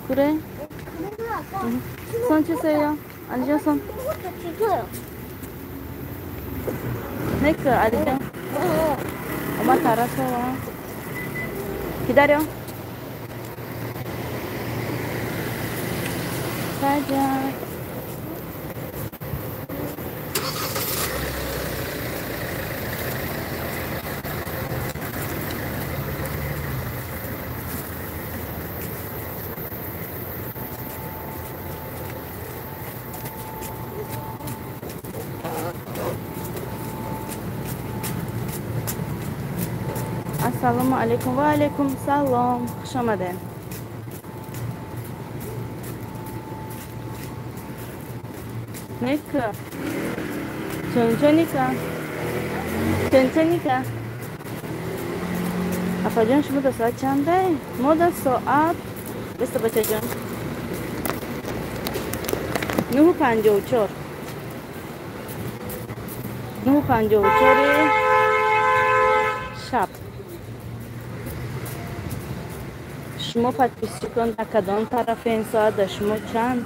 그래? 손 주세요. 알리전 손. 네크 알리전. 엄마 따라서 와. 기다려. 가자. Ассалому алайкум ва алайкум салом. Хуш омадед. Ника. 천천히 가. 천천히 가. Апаҷон, шумо дар соат чанде? Мо дар соат беста бачаҷон. 9:54. 9:54 шаб. Шумо подписчикон дар кадом тарафи ин соат дар шумо чанд?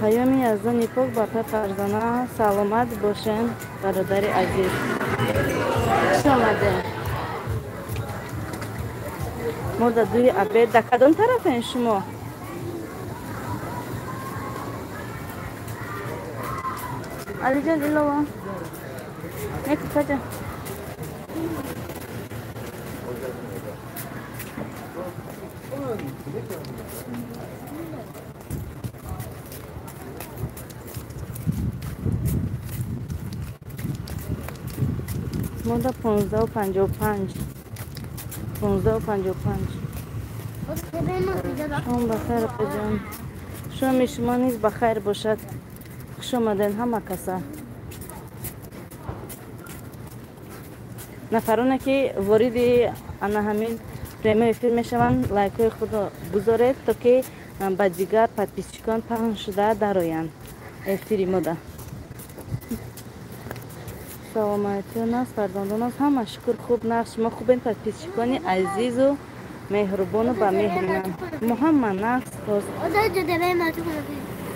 Паёми Яздони пок ба пай Фарзона. Саломат бошен, бародари азиз. Хуш омадем. Мо дар дуи обед. Дар кадом тарафен шумо? Алиҷон, илова. Неку каҷа? Мо дар 15:55. 15:55. Шом бахайр, апаҷон. Шоми шумо низ бахайр бошад. Хуш омаден ҳама каса. Нафароне ки вориди ана ҳамин прямой эфир мешаванд, лайкҳои худро гузоред, то ки ба дигар подписчикон паҳн шуда дароянд эфири мода. Саломатиён аст, фарзандон аст, ҳама шукр хуб нақш. Шумо хубен, подписчикони азизу меҳрубону ба меҳри ман. Мо ҳама нақс тост.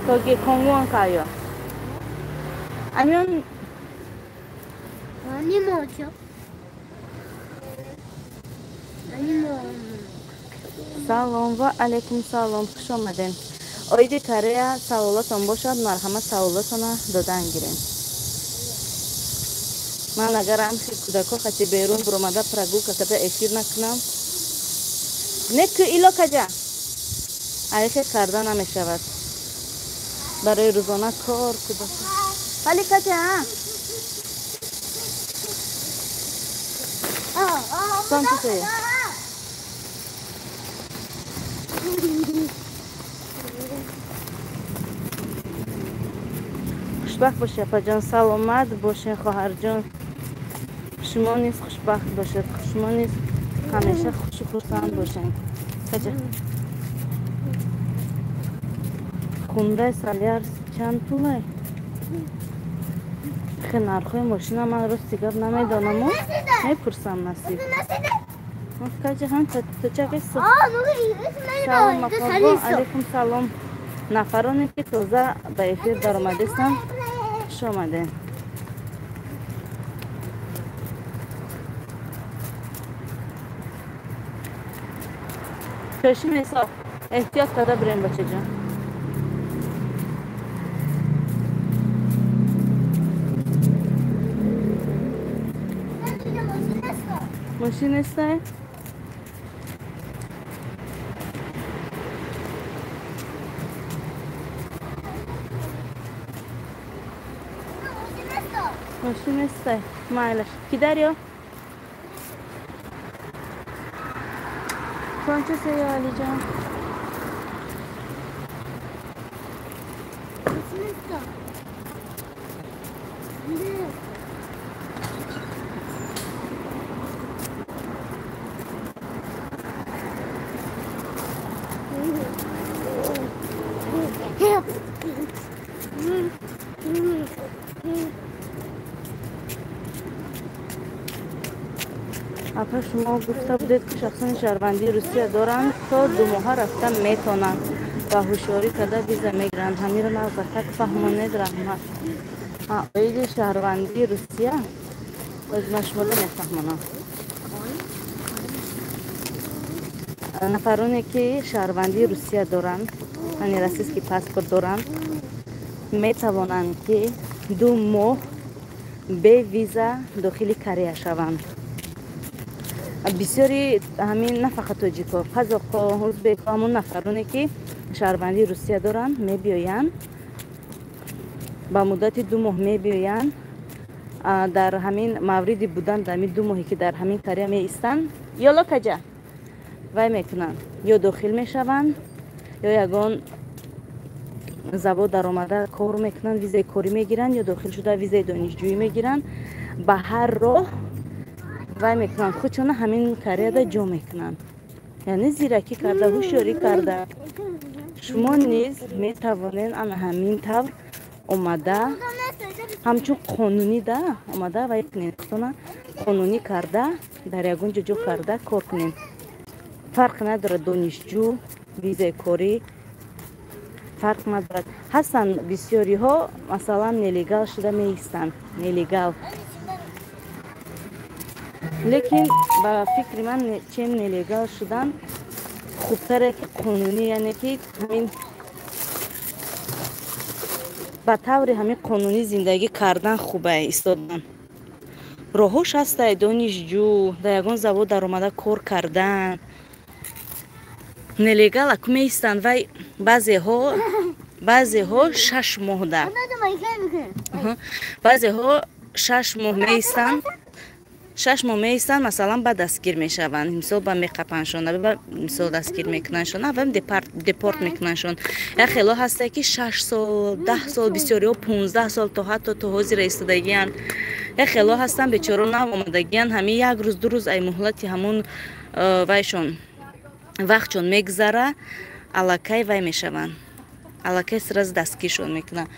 거기 공원 가요. 아니면 많이 먹죠. 많이 먹. Салом ва алайкум салом. Хуш омадем. Оиди Корея саволотон бошад, марҳамат саволотона додан гирем. Ман агар амхи кӯдако хати берун буромада прогулка карда эфир накунам, не ку ило каҷа айхе карда намешавад. Барои рӯзона кор кӯдако. Вали каҷа? Сон чӣ? Хушбахт бошед, апаҷон, саломат бошед, хоҳарҷон. Шумо низ хушбахт бошед, шумо низ ҳамеша хушу хурсанд бошед. Каҷа? Хундай Салярс чанд пулай? Хе нархҳои мошина ман рости гап намедонаму мепурсам насиб. Каҷа ҳам точакесо. Салом апаҷон, алайкум салом. Нафароне ки тоза ба эфир даромадестанд, хуш омадед. Чошим ҳисоб, эҳтиёт карда бирем, бачаҷон. Мошин нестай? Мошин нестай. Майлаш. 기다려. 손 주세요, 알리전. Апа, шумо гуфта будед, ки шахсони шаҳрвандии Русия доранд, то 2 моҳа рафта метавонанд ва ҳушёрӣ карда виза мегиранд. Ҳамиро нағзакак фаҳмонед, раҳмат. Оиди шаҳрвандии Русия боз ман шуморо мефаҳмонам. Нафароне, ки шаҳрвандии Русия доранд, яъне российский паспорт доранд, метавонанд, ки 2 моҳ бе виза дохили Корея шаванд. Бисёри ҳамин на фақат тоҷико, қазоқҳо, ӯзбекҳо, ҳамон нафароне, ки шаҳрвандии Русия доранд, мебиёянд, ба муддати 2 моҳ мебиёянд. Дар ҳамин мавриди будан, дар ҳамин 2 моҳе, ки дар ҳамин Корея меистанд, ёло каҷа вай мекунанд, ё дохил мешаванд, ё ягон завод даромада кор мекунанд, визаи корӣ мегиранд, ё дохил шуда визаи донишҷӯӣ мегиранд. Ба ҳар роҳ вай мекунанд, худшона ҳамин Кореяда ҷо мекунанд. Яъне зиракӣ карда, ҳушёрӣ карда. Шумо низ метавонед ана ҳамин тавр омада, ҳамчун қонунӣ да омада вай кунед, худтона қонунӣ карда, дар ягон ҷо ҷо карда кор кунед. Фарқ надорад донишҷӯ, визаи корӣ, фарқ надорад. Ҳастанд бисёриҳо, масалан, нелегал шуда меистанд, нелегал. Лекин ба фикри ман, чем нелегал шудан хубтаре, ки қонунӣ, яъне ки ҳамин ба таври ҳамин қонунӣ зиндагӣ кардан хубе истодан. Роҳош ҳастай донишҷӯ, дар ягон завод даромада кор кардан. Нелегал аку меистанд, вай баъзеҳо 6 моҳ да. Баъзеҳо 6 моҳ меистанд. 6 моҳ меистанд, масалан, ба дастгир мешаванд. Мисол, ба меқапаншон, ба мисол дастгир мекунандшон, ва депорт мекунандшон. Як хело ҳаста, ки 6 сол, 10 сол, бисёриҳо 15 сол то ҳатто то ҳозира истодагиянд. Як хело ҳастанд, бечоро нав омадагиянд, ҳамин як рӯз, 2 рӯз ай муҳлати ҳамон вайшон вақтшон мегузара, аллакай вай мешаванд. Аллакай сразу дастгиршон мекунанд.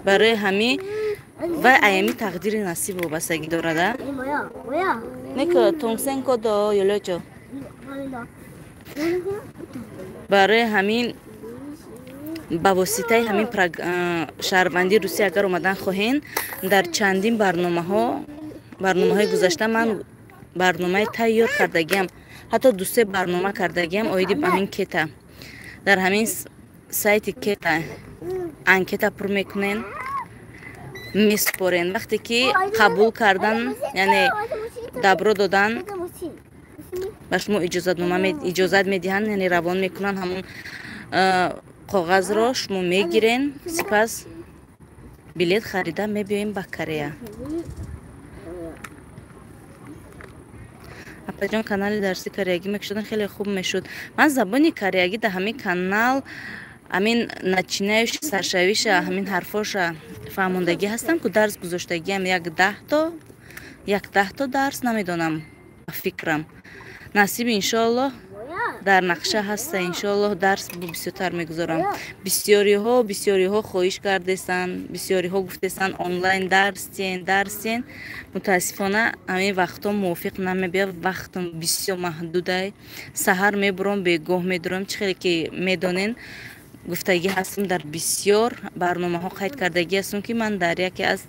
Барои ҳамин вай аями тақдири насиб вобастагӣ дорада. Нека тонгсенко до ёлёчо. Барои ҳамин ба воситаи ҳамин шаҳрвандии Русия агар омадан хоҳен, дар чандин барномаҳои гузашта ман барномаи тайёр кардагиам, ҳатто 2-3 барнома кардагиам оиди ҳамин кета. Дар ҳамин сайти кета анкета пур мекунен, месупорен. Вақте ки қабул кардан, яъне дабро додан, ба шумо иҷозат медиҳанд, яъне равон мекунанд ҳамон коғазро, шумо мегирен, сипас билет харида мебиёем ба Корея. Апаҷон, канали дарси кореягӣ мекушодам, хеле хуб мешуд. Ман забони кореягӣ дар ҳамин канал ҳамин начинающий саршавиша, ҳамин ҳарфоша фаҳмондагӣ ҳастам, ку дарс гузоштагиам як даҳто дарс намедонам, ба фикрам. Насиб иншоаллоҳ дар нақша ҳаста, иншоаллоҳ дарс бисёртар мегузорам. Бисёриҳо хоҳиш кардестанд, бисёриҳо гуфтестанд онлайн дарс тиен, дарс тиен. Мутаассифона ҳамин вақтҳо мувофиқ намебиёд, вақтам бисёр маҳдудай. Саҳар мебурам, бегоҳ медурам, чӣ хеле ки медонен, гуфтагӣ ҳастам, дар бисёр барномаҳо қайд кардагӣ ҳастам, ки ман дар яке аз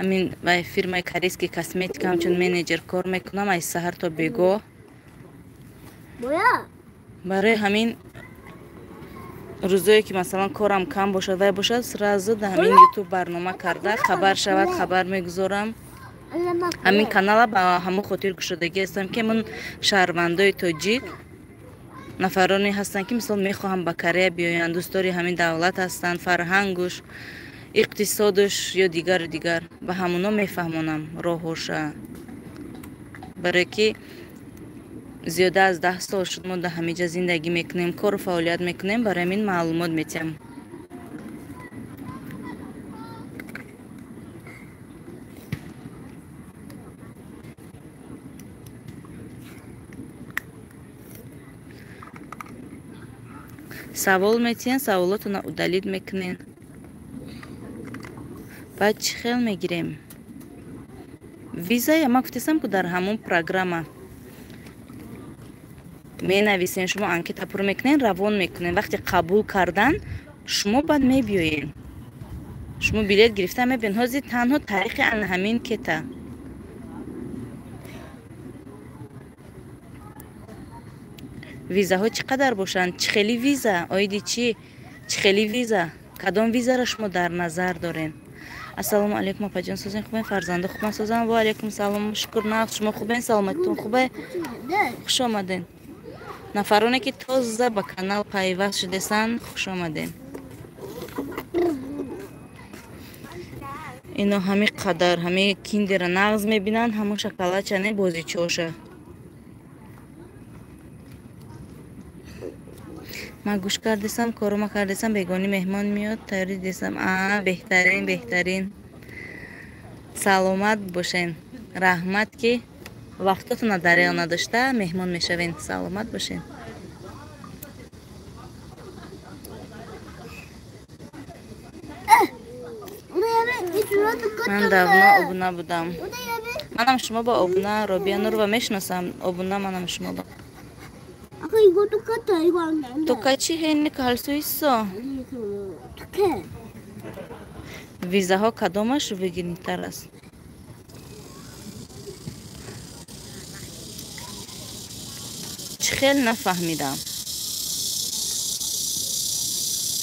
ҳамин фирмаи корейский косметика ҳамчун менеҷер кор мекунам аз саҳар то бегоҳ. Барои ҳамин рӯзое ки масалан корам кам бошад, вай бошад, сразу дар ҳамин ютуб барнома карда хабар шавад, хабар мегузорам. Ҳамин канала ба ҳамон хотир кушодагӣ ҳастам, ки ҳамон шаҳрвандои тоҷик нафароне ҳастанд, ки мисол мехоҳанд ба Корея биёянд, дӯстдори ҳамин давлат ҳастанд, фарҳангуш, иқтисодуш ё дигару дигар, ба ҳамоно мефаҳмонам роҳоша. Барое ки зиёда аз 10 сол шуд мо дар ҳамин ҷа зиндагӣ мекунем, кору фаъолият мекунем, барои ҳамин маълумот метиҳам. Савол метиҳен, саволотона удалид мекунен. Баъд чӣ хел мегирем? Виза ма гуфтесам, ку дар ҳамон программа менависен, шумо анкета пур мекунен, равон мекунен. Вақте қабул кардан, шумо баъд мебиёен. Шумо билет гирифта мебиён. Ҳозир танҳо таърихи ана ҳамин кета. Визаҳо чӣ қадар бошанд? Чӣ хели виза? Оиди чӣ? Чӣ хели виза? Кадом визаро шумо дар назар дорен? Ассалому алайкум, апаҷон, созен, хубен, фарзандо хубан, созан? Ва алайкум салом, шукр, нағз, шумо хубен, саломатитон хубе? Хуш омаден. Нафароне ки тоза ба канал пайваст шудесанд, хуш омаден. Ино ҳами қадар ҳами киндера нағз мебинанд, ҳамон шоколадча не бозичоша. Ман гӯш кардесам, корома кардесам, бегонӣ меҳмон меёд, тайёрӣ дидесам. А, беҳтарин, беҳтарин. Саломат бошен. Раҳмат, ки вақтотона дареғ надошта меҳмон мешавен. Саломат бошен. Ман давно обуна будам. Манам шумо ба обуна Робия Нурова мешиносам. Обуна манам шумо ба. 아까 이거 똑같아. 이거 안 돼. 똑같이 해니까 할 수 있어. 아니, 그럼 어떡해? Визаҳо кадомаш выгоднитар аст? Чӣ хел нафаҳмидам.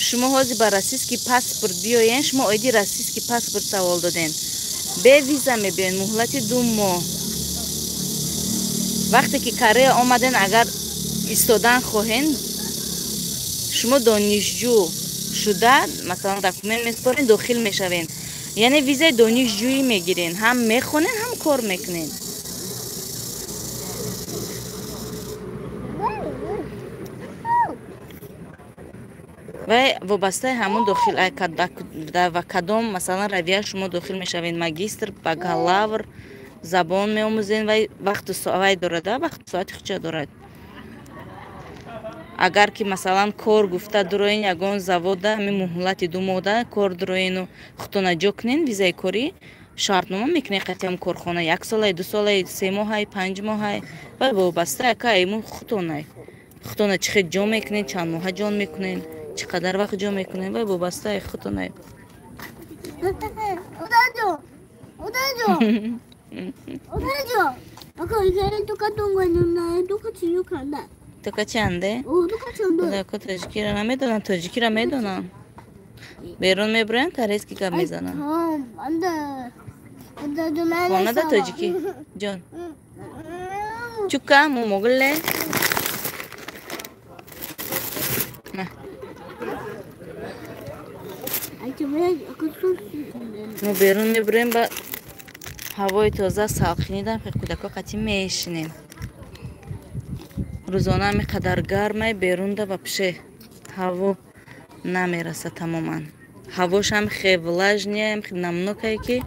Шумо ҳозир ба российский паспорт биёен, шумо оиди российский паспорт савол доден. Бе виза мебиёен, муҳлати 2 моҳ. Вақте ки Корея омаден, агар истодан хоҳен, шумо донишҷӯ шуда, масалан, документ месупорен, дохил мешавен. Яъне визаи донишҷӯӣ мегирен, ҳам мехонен, ҳам кор мекунен. Вай вобастаи ҳамон дохил ва кадом, масалан, равия шумо дохил мешавед, магистр, бакалавр, забон меомӯзен, вай вақту вай дорад, вақту соати худша дорад. Агар ки, масалан, кор гуфта дуроен ягон завода, ҳамин муҳлати 2 моҳда кор дуроену худтона ҷо кунен, визаи корӣ шартнома мекунед қатъи ҳам корхона, як солай, 2 солай, 3 моҳай, 5 моҳай, вай вобаста яка ему худтонай. Худтона чӣ хел ҷо мекунед, чанд моҳа ҷон мекунед, чӣ қадар вақт ҷо мекунед, вай вобастаи худтонай. 오다줘. 오다줘. 오다줘. 아까 이거랑 똑같은 거 했는데 똑같이 이렇게 안 돼. 똑같이 안 돼? 어, 똑같이 안 돼. Кӯдако тоҷикиро намедонанд, тоҷикиро медонанд. Берун мебироянд, корейский гап мезананд. 안 돼. 안 돼. 좀 хонада тоҷикӣ ҷон. Чука, мо 먹을래? На. Мо берун мебироем, ба ҳавои тоза салқинидан кӯдако қатӣ мешинем. Рӯзона ҳами қадар гармай, берунда вообще ҳаво намераса тамоман. Ҳавошам хе влажный, хе намнокае ки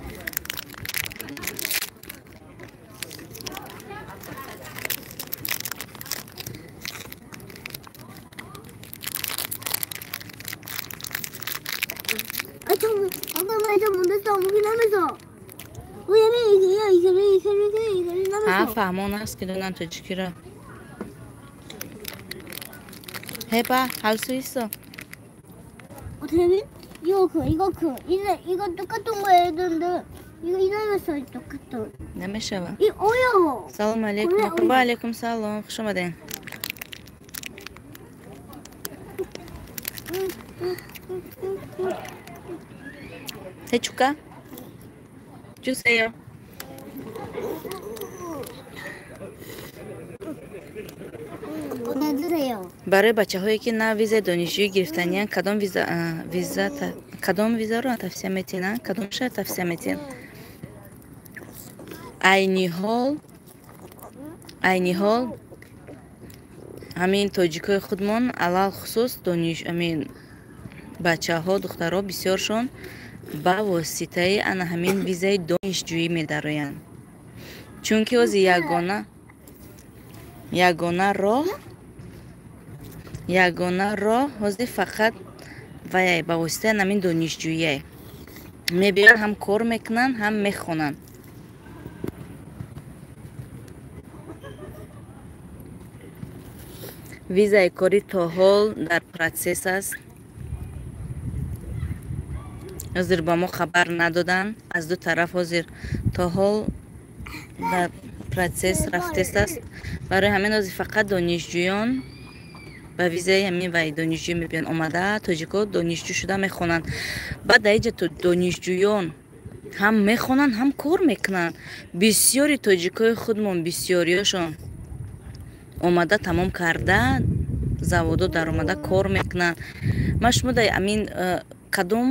фаҳмон аст ки донам тоҷикиро. 해봐, 할 수 있어. 어떻게? 이거 그 이거 그 이거 이거 똑같은 거 했는데 이거 이러면서 똑같은. Намешава. 이 어려워. Салом алейкум. Ва алейкум салом. Хуш омаден. 해줄까? 주세요. Барои бачаҳое ки нав визаи донишҷӯӣ гирифтаниянд, кадом виза виза кадом визаро тавсия метиҳанд, кадомша тавсия метиҳанд? Айни ҳол ҳамин тоҷикои худмон, алалхусус дониш ҳамин бачаҳо, духтарҳо, бисёршон ба воситаи ана ҳамин визаи донишҷӯӣ медароянд, чунки ҳозир ягона роҳ ҳозир фақат ваяй ба воситаи ҳамин донишҷӯие мебиёянд, ҳам кор мекунанд, ҳам мехонанд. Визаи корӣ то ҳол дар процесс аст. Ҳозир ба мо хабар надоданд. Аз ду тараф ҳозир то ҳол дар процесс рафтест аст. Барои ҳамин ҳозир фақат донишҷӯён ба визаи ҳамин вай донишҷӯ мебиёнд. Омада тоҷико донишҷӯ шуда мехонанд. Баъд дар инҷа донишҷӯён ҳам мехонанд, ҳам кор мекунанд. Бисёри тоҷикои худмон, бисёриёшон омада тамом карда, заводо даромада кор мекунанд. Ман шумо дар ҳамин кадом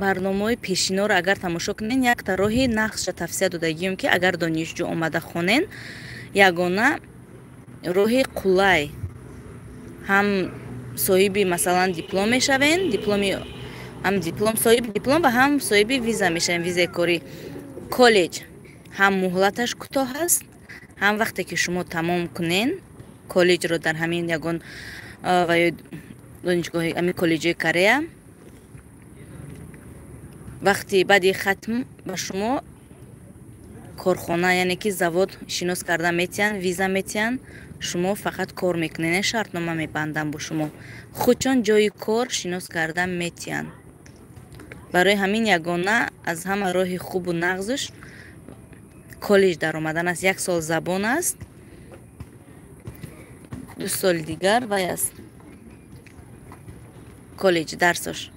барномаҳои пешиноро агар тамошо кунед, якта роҳи нақша тавсия додагием, ки агар донишҷӯ омада хонен, ягона роҳи қулай ҳам соҳиби масалан диплом мешавен, дипломи ҳам диплом, соҳиби диплом ва ҳам соҳиби виза мешавем, визаи корӣ. Коллеҷ ҳам муҳлаташ кӯтоҳ аст, ҳам вақте ки шумо тамом кунен коллеҷро дар ҳамин ягон ва ё донишгоҳи ҳамин коллеҷҳои Корея, вақти баъди хатм ба шумо корхона, яъне ки завод шинос карда метиҳанд, виза метиҳанд, шумо фақат кор мекунед, шартнома мебанданд бо шумо. Худчон ҷои кор шинос карда метиҳанд. Барои ҳамин ягона аз ҳама роҳи хубу нағзш коллеҷ даромадан аст. Як сол забон аст, 2 соли дигар вай аст коллеҷ дарсош.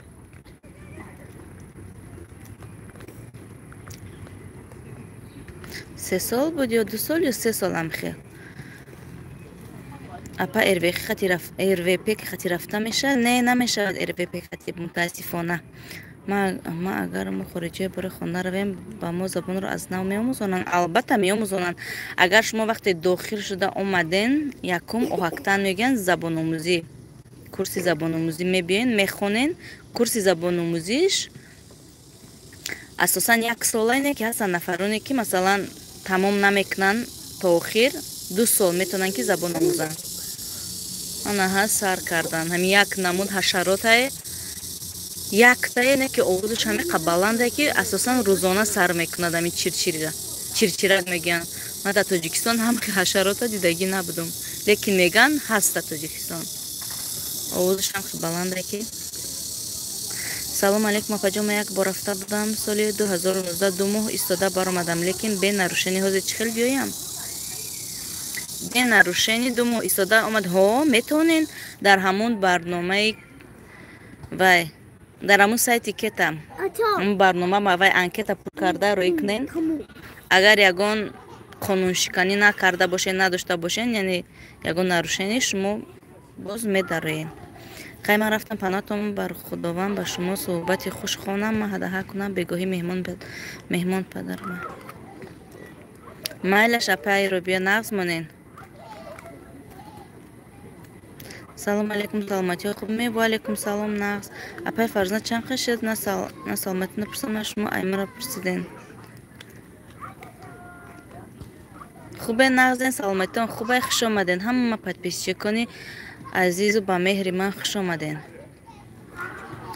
3 сол буд ё 2 сол ё 3 сол ҳам хел. Апа РВП хати рафта мешавад? Не, намешавад РВП хати, мутаассифона. Ма агар мо хориҷиҳо барои хонда равем, ба мо забонро аз нав меомӯзонанд? Албатта меомӯзонанд. Агар шумо вақте дохил шуда омаден, якум оҳактан мегӯянд забономӯзӣ, курси забономӯзӣ мебиёен, мехонен. Курси забономӯзиш асосан як сола ине ки ҳастанд нафароне ки масалан тамом намекунанд то охир, 2 сол метавонанд ки забон омӯзанд. Ана ҳаст сар кардан. Ҳамин як намуд ҳашаротае, яктае не ки овозаш ҳамиқа баландае ки асосан рӯзона сар мекунад. Ҳамин чирчирира, чирчирак мегӯянд. Ман дар Тоҷикистон ҳам ҳашарота дидагӣ набудум, лекин мегӯянд ҳаст дар Тоҷикистон. Овозаш ҳам баландае ки. Салом алейкум апаҷон, ман як бор рафта будам соли 2019, 2 моҳ истода баромадам, лекин бе нарушение. Ҳозир чӣ хел биёям? Бе нарушение 2 моҳ истода омад. Ҳо, метавонен дар ҳамон барномаи вай, дар ҳамон сайти кета, ҳамон барнома вай анкета пур карда рӯй кунен. Агар ягон қонуншиканӣ накарда бошен, надошта бошен, яъне ягон нарушение, шумо боз медароен. Қай ман рафтам паноҳтон бар Худованд, ба шумо суҳбати хуш хонам, ман ҳадаҳа кунам, бегоҳӣ меҳмон падарма. Майлаш апай Рубия, нағз монен. Салом алейкум, саломатиҳо хуб ме? Ва алейкум салом, нағз. Апай Фарзона чанд қаш шуд? На саломатӣ напурсам, на шумо аймаро пурсиден. Хубе, нағзен, саломатитон хубе, хуш омаден. Ҳама подписчикони азизу ба меҳри ман хуш омаден.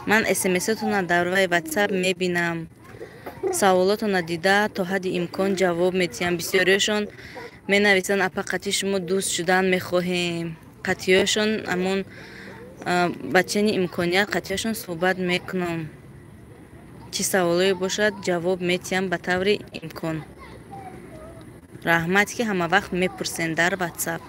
Ман смсотонро дар вай WhatsApp мебинам, саволотонро дида то ҳадди имкон ҷавоб медиҳам. Бисёриёшон менависанд апа қатъи шумо дӯст шудан мехоҳем. Қатъиёшон ҳамон ба чени имконият қатъиёшон суҳбат мекунам. Чӣ саволое бошад ҷавоб медиҳам ба таври имкон. Раҳмат ки ҳама вақт мепурсен дар WhatsApp.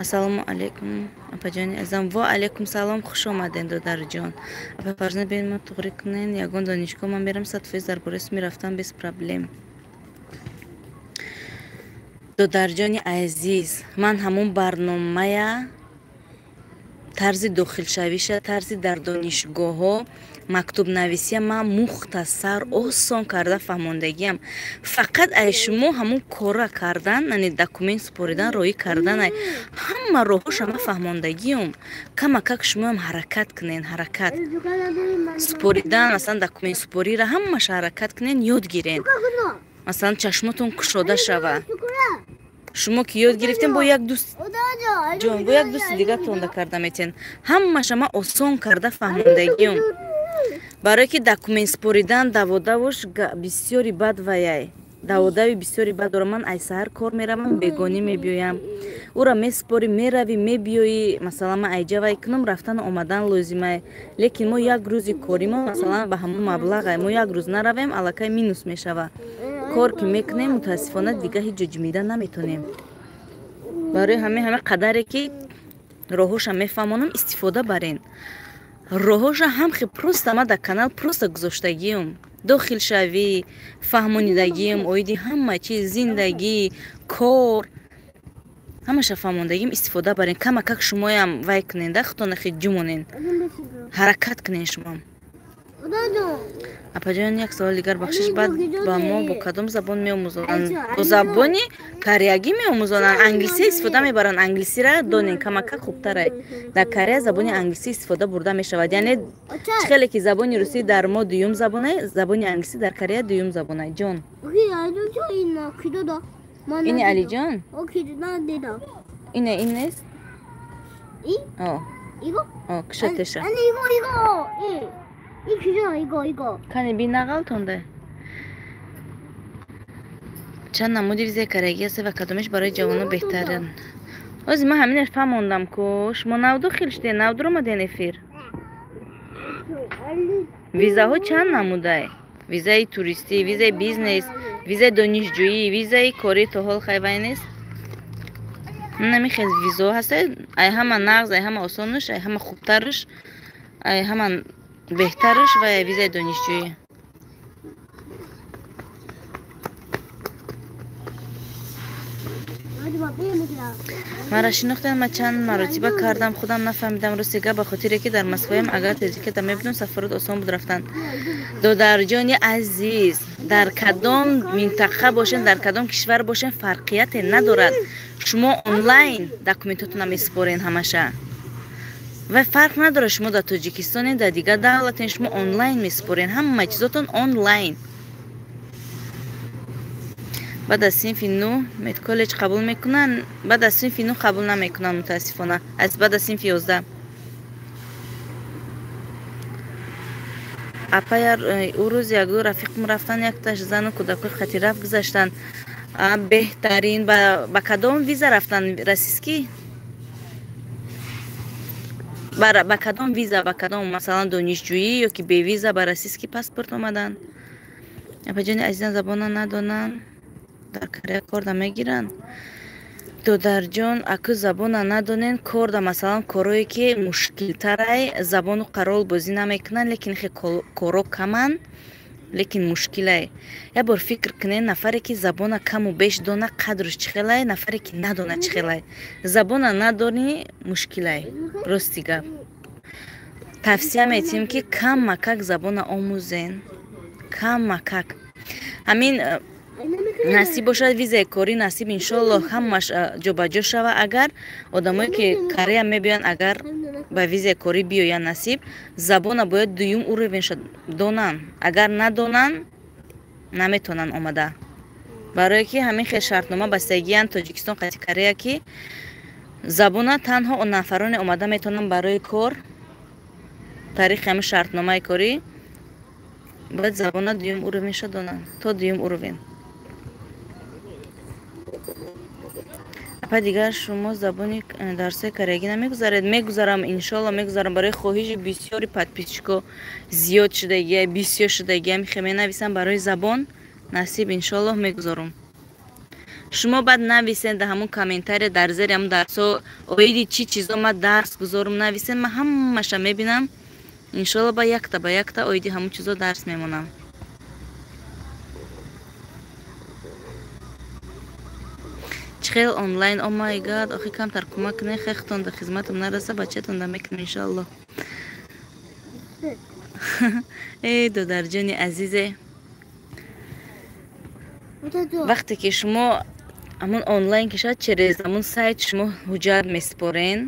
Ассалому алейкум апаҷони азизам. Ва алейкум салом, хуш омаден додарҷон. Апа Фарзона, биёед мо туғрӣ кунен ягон донишгоҳ, ман мерам 100% дар бораи суми рафтан без проблем. Додарҷони азиз, ман ҳамон барномая тарзи дохилшавиша, тарзи дар донишгоҳҳо мактубнависия ман мухтасар осон карда фаҳмондагиам. Фақат ай шумо ҳамон кора кардан, яъне документ супоридан, роӣ кардан, ай ҳама роҳҳоша ман фаҳмондагиам. Камакак шумоам ҳаракат кунен, ҳаракат супоридан, масалан документ супорира ҳамаша ҳаракат кунен, ёд гирен. Масалан чашмотон кушода шава. Шумо ки ёд гирифтем, бо як дӯст ҷон, бо як дӯсти дигар тонда карда метен. Ҳамаша ман осон карда фаҳмондагиам. Барое ки документ супоридан даводавош бисёри бад ваяй. Даводави бисёри бад дорам. Ман ай саҳар кор меравам, бегонӣ мебиёям. Ура месупорӣ, меравӣ, мебиёӣ. Масалан, ман айҷа вай кунам, рафтану омадан лозимай. Лекин мо як рӯзи коримо, масалан, ба ҳамон маблағай. Мо як рӯз наравем, аллакай минус мешава. Кор ки мекунем, мутаассифона дига ҳеҷ ҷо ҷимида наметонем. Барои ҳама қадаре ки роҳоша мефаҳмонам, истифода барен. Роҳоша ҳам хе просто ма дар канал просто гузоштагиам. Дохилшавӣ, фаҳмонидагиам, оиди ҳама чиз, зиндагӣ, кор, ҳамаша фаҳмондагиам, истифода барен. Камакак шумоям вай кунен, да худтона хе ҷумонен. Ҳаракат кунен шумоам. Апаҷон, як савол дигар, бахшиш, баъд ба мо бо кадом забон меомӯзонанд? Бо забони кореягӣ меомӯзонанд, англисӣ истифода мебаранд. Англисиро донен, камакак хубтарай. Дар Корея забони англисӣ истифода бурда мешавад. Яъне чӣ хеле ки забони русӣ дар мо дуюм забонай, забони англисӣ дар Корея дуюм забонай. Ҷон. Ини Алиҷон? Ине ин нест? О. Кушотеша. Кани би нағалтонда. Чанд намуди визаи кореягӣ аст ва кадомеш барои ҷавонон беҳтаранд? Ҳозир ман ҳаминаш фаҳмондам ку. Шумо нав дохил шудед, нав дуромаден эфир. Визаҳо чанд намудай? Визаи туристӣ, визаи бизнес, визаи донишҷӯӣ, визаи корӣ то ҳол хайвай нест. Намихез визаҳо ҳастад. Ай ҳама нағз, ай ҳама осонуш, ай ҳама хубтарш, ай ҳама беҳтарш ва визаи донишҷӯӣ. Маро шинохтанд, ман чанд маротиба кардам, худам нафаҳмидам. Рости гап, ба хотире ки дар Москваям, агар тезикета мебудам, сафарот осон буд рафтан. Додарҷони азиз, дар кадом минтақа бошем, дар кадом кишвар бошем, фарқияте надорад. Шумо онлайн документотона месупорен ҳамаша. Ва фарқ надорад, шумо дар Тоҷикистонед, дар дигар давлатен, шумо онлайн месупорен, ҳама чизотон онлайн. Баъд аз синфи 9 медколлеҷ қабул мекунанд, баъд аз синфи 9 қабул намекунанд, мутаассифона. Аз баъд аз синфи 11. Апа, ӯ рӯз якду рафиқм рафтан, якташ зану кӯдакои хатираф гузаштанд. Беҳтарин ба кадом виза рафтан? Российский? Ба кадом виза, ба кадом, масалан, донишҷӯӣ ё ки бевиза ба российский паспорт омаданд? Апаҷони азизам, забона надонанд, дар Корея кор намегиранд. Додарҷон, аку забона надонен, кор да, масалан, корое ки мушкилтарай, забону қарол бозӣ намекунанд, лекин хе коро каманд, лекин мушкилай. Як бор фикр кунед, нафаре ки забона каму беш дона, қадрш чӣ хелай, нафаре ки надона чӣ хелай. Забона надонӣ мушкилай. Рости гап. Тавсия метиҳем ки камакак забона омӯзен. Камакак. Ҳамин насиб бошад визаи корӣ, насиб иншоллоҳ ҳамаш ҷобаҷо шава. Агар одамое ки Корея мебиёянд, агар ба визаи корӣ биёянд, насиб, забона бояд дуюм уровень донанд. Агар надонанд, наметонанд омада. Барое ки ҳамин хел шартнома бастагиянд Тоҷикистон қати Корея, ки забона танҳо он нафароне омада метавонанд барои кор, тариқи ҳамин шартномаи корӣ бояд забона дуюм уровенша донанд, то дуюм уровень. Апа, дигар шумо забони дарсҳои кореягӣ намегузаред? Мегузарам, иншолло мегузарам. Барои хоҳиши бисёри подписчико зиёд шудагия, бисёр шудагия, мехе менависам барои забон, насиб иншоллоҳ мегузорам. Шумо баъд нависен дар ҳамун комментария, дар зери ҳамун дарсҳо оиди чӣ чизо ман дарс гузорам, нависен, ман ҳамаша мебинам. Иншолло ба якта ба якта оиди ҳамун чизо дарс мемонам. Хел онлайн, о май гад, охи камтар кӯмак кунед, хехтон да хизматам нараса, бачатон да мекунам иншоаллоҳ. Эй додарҷони азизе, вақте ки шумо ҳамун онлайн ки шавад, через ҳамун сайт шумо ҳуҷҷат месупорен,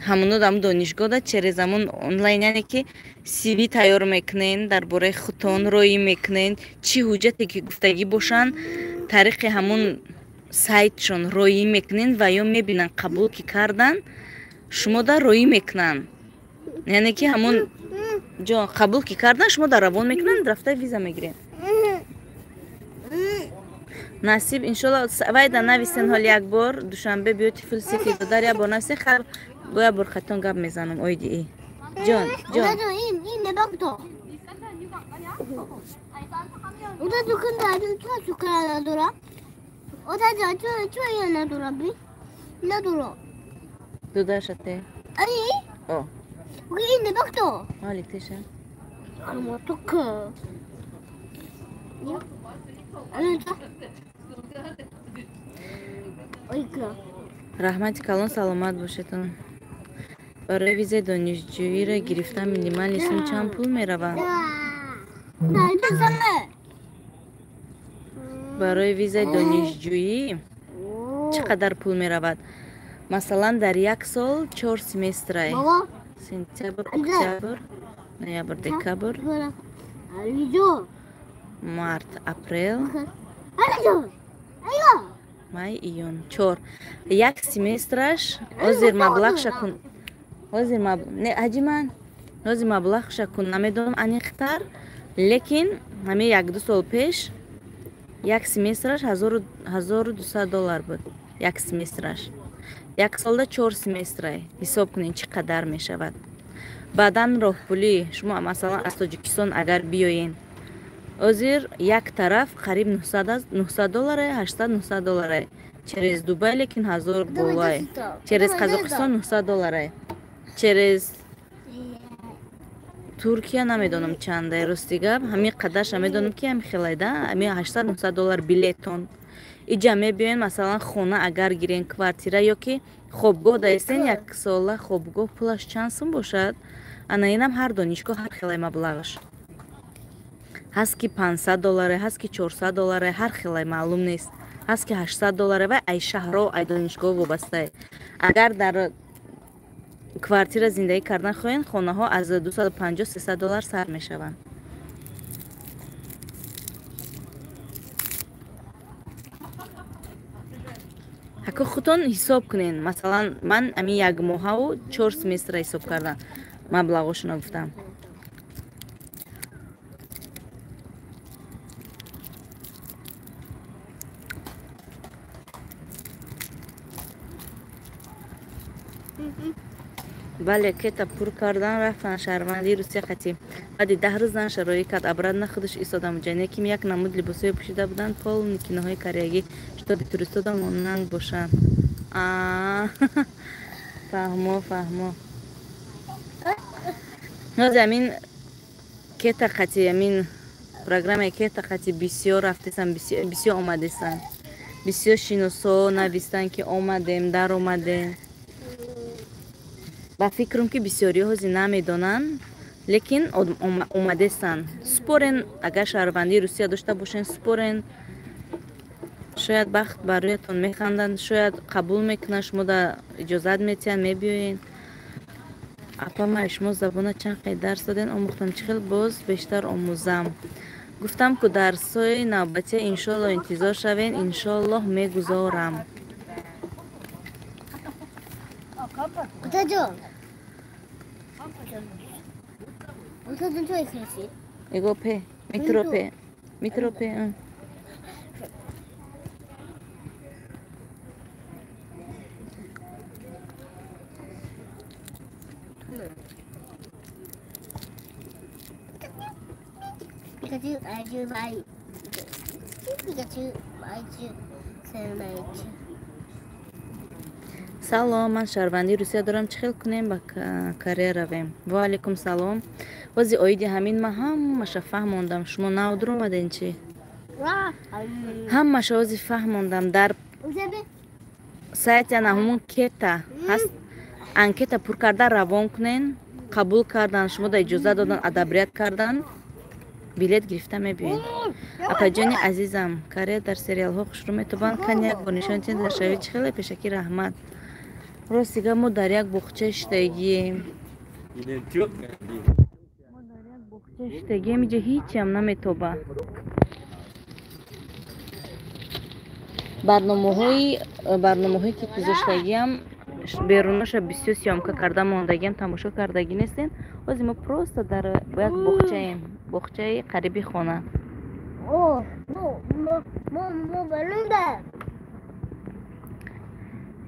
ҳамуно ҳамун донишгоҳда через ҳамун онлайн, яъне ки CV тайёр мекунен, дар бораи худтон роӣ мекунен, чӣ ҳуҷҷате ки гуфтагӣ бошанд, тариқи ҳамун сайтшон роӣ мекунен ва ё мебинанд қабул ки кардан, шумо да роӣ мекунанд. Яъне ки ҳамун ҷо қабул ки кардан, шумо да равон мекунанд, рафта виза мегиред. Насиб иншолло вайда нависен ҳол як бор Душанбе Beautiful City додар як бор нависен хар бо як бор хатон гап мезанам оиди и. Ҷон, ҷон. 오다조 근데 아주 좋아 나돌아. 오다조 좋아 나돌아 비. 나돌아. Додаршате. 아니. 어. 우리 있네 박도. 아, 리테샤. 그럼 어떡해? 아니 자. 어이구. Раҳмати калон, саломат бошедон. Барои визаи донишҷӯиро гирифтан минимални сум чанд пул меравад? Барои визаи донишҷӯӣ чӣ қадар пул меравад? Масалан, дар як сол 4 семестрай. Сентябр, октябр, ноябр, декабр, март, апрел, май, июн. 4. Як семестраш ҳозир маблағша кун. Ҳозир не, ҳаҷиман, ҳозир маблағша кун намедонам аниқтар, лекин ҳамин 1-2 сол пеш як семестраш $1200 буд. Як семестраш. Як солда 4 семестрай. Ҳисоб кунед чӣ қадар мешавад. Баъдан роҳпулӣ шумо масалан аз Тоҷикистон агар биёен, ҳозир як тараф қариб $900, $800-900. Через Дубай лекин 1000 болай. Через Қазоқистон $900. Через Туркия намедонам чандай, рости гап, ҳамин қадарша медонам ки ҳамин хелайда, ҳамин $800-900 билетон. Иҷа мебиёен, масалан хона агар гирен, квартира ё ки хобгоҳ даистен, як сола хобгоҳ пулаш чанд сум бошад? Ана инам ҳар донишгоҳ ҳар хелай маблағаш. Ҳаст ки $500, ҳаст ки $400, ҳар хелай маълум нест. Ҳаст ки $800 ва ай шаҳро, ай донишгоҳ вобастае. Агар дар квартира зиндагӣ кардан хоҳед, хонаҳо аз $250-300 сар мешаванд. Ҳако худтон ҳисоб кунед. Масалан, ман ҳамин як моҳаву 4 семестра ҳисоб кардам, маблағошонро гуфтам. Бале, кета пур кардан рафтан шаҳрвандии Русия қатӣ. Баъди 10 рӯз зан шароӣ кард, обратно худаш истодам ҷане ким як намуд либосҳое пӯшида буданд, полни киноҳои кореягӣ, чтобы туристода монанд бошанд. Фаҳмо, фаҳмо. Ҳозир ҳамин кета қатӣ, ҳамин программаи кета қатӣ бисёр рафтесан, бисёр омадесан. Бисёр шиносо навистанд ки омадем, даромадем. Ба фикрам ки бисёриҳо ҳозир намедонанд, лекин омадестанд. Спорен, агар шаҳрвандии Русия дошта бошен, спорен. Шояд бахт бар рӯятон механданд, шояд қабул мекунанд, шумо да иҷозат метиҳанд, мебиёед. Апа, ман шумо забона чанд қайд дарс доден, омӯхтам, чӣ хел боз бештар омӯзам. Гуфтам ку дарсҳои навбатия иншоаллоҳ интизор шавен, иншоаллоҳ мегузорам. Его пе, метро пе, метро пе. Салом, ман шаҳрвандии Русия дорам, чӣ хел кунем ба Корея равем? Ва алайкум салом. Бози оиди ҳамин ман ҳамаша фаҳмондам. Шумо навдур омаден чӣ? Ҳамаша ози фаҳмондам. Дар сайти ана ҳамон кета ҳаст, анкета пур карда равон кунен, қабул кардан, шумо да иҷоза додан, одобрят кардан, билет гирифта мебиёед. Апаҷони азизам, Корея дар сериалҳо хушрӯ метобанд, кан як бор нишон тиҳед дар шароит чӣ хеле пешакӣ раҳмат. Рости гап, мо дар як боғча шиштагием. Мо дар як боғча шиштагием, иҷа ҳичам наметоба. Барномаҳое ки гузоштагиам, берунаша бисёр съёмка карда мондагиам, тамошо кардагӣ нестем. Ҳозир мо просто дар як боғчаем, боғчаи қариби хона.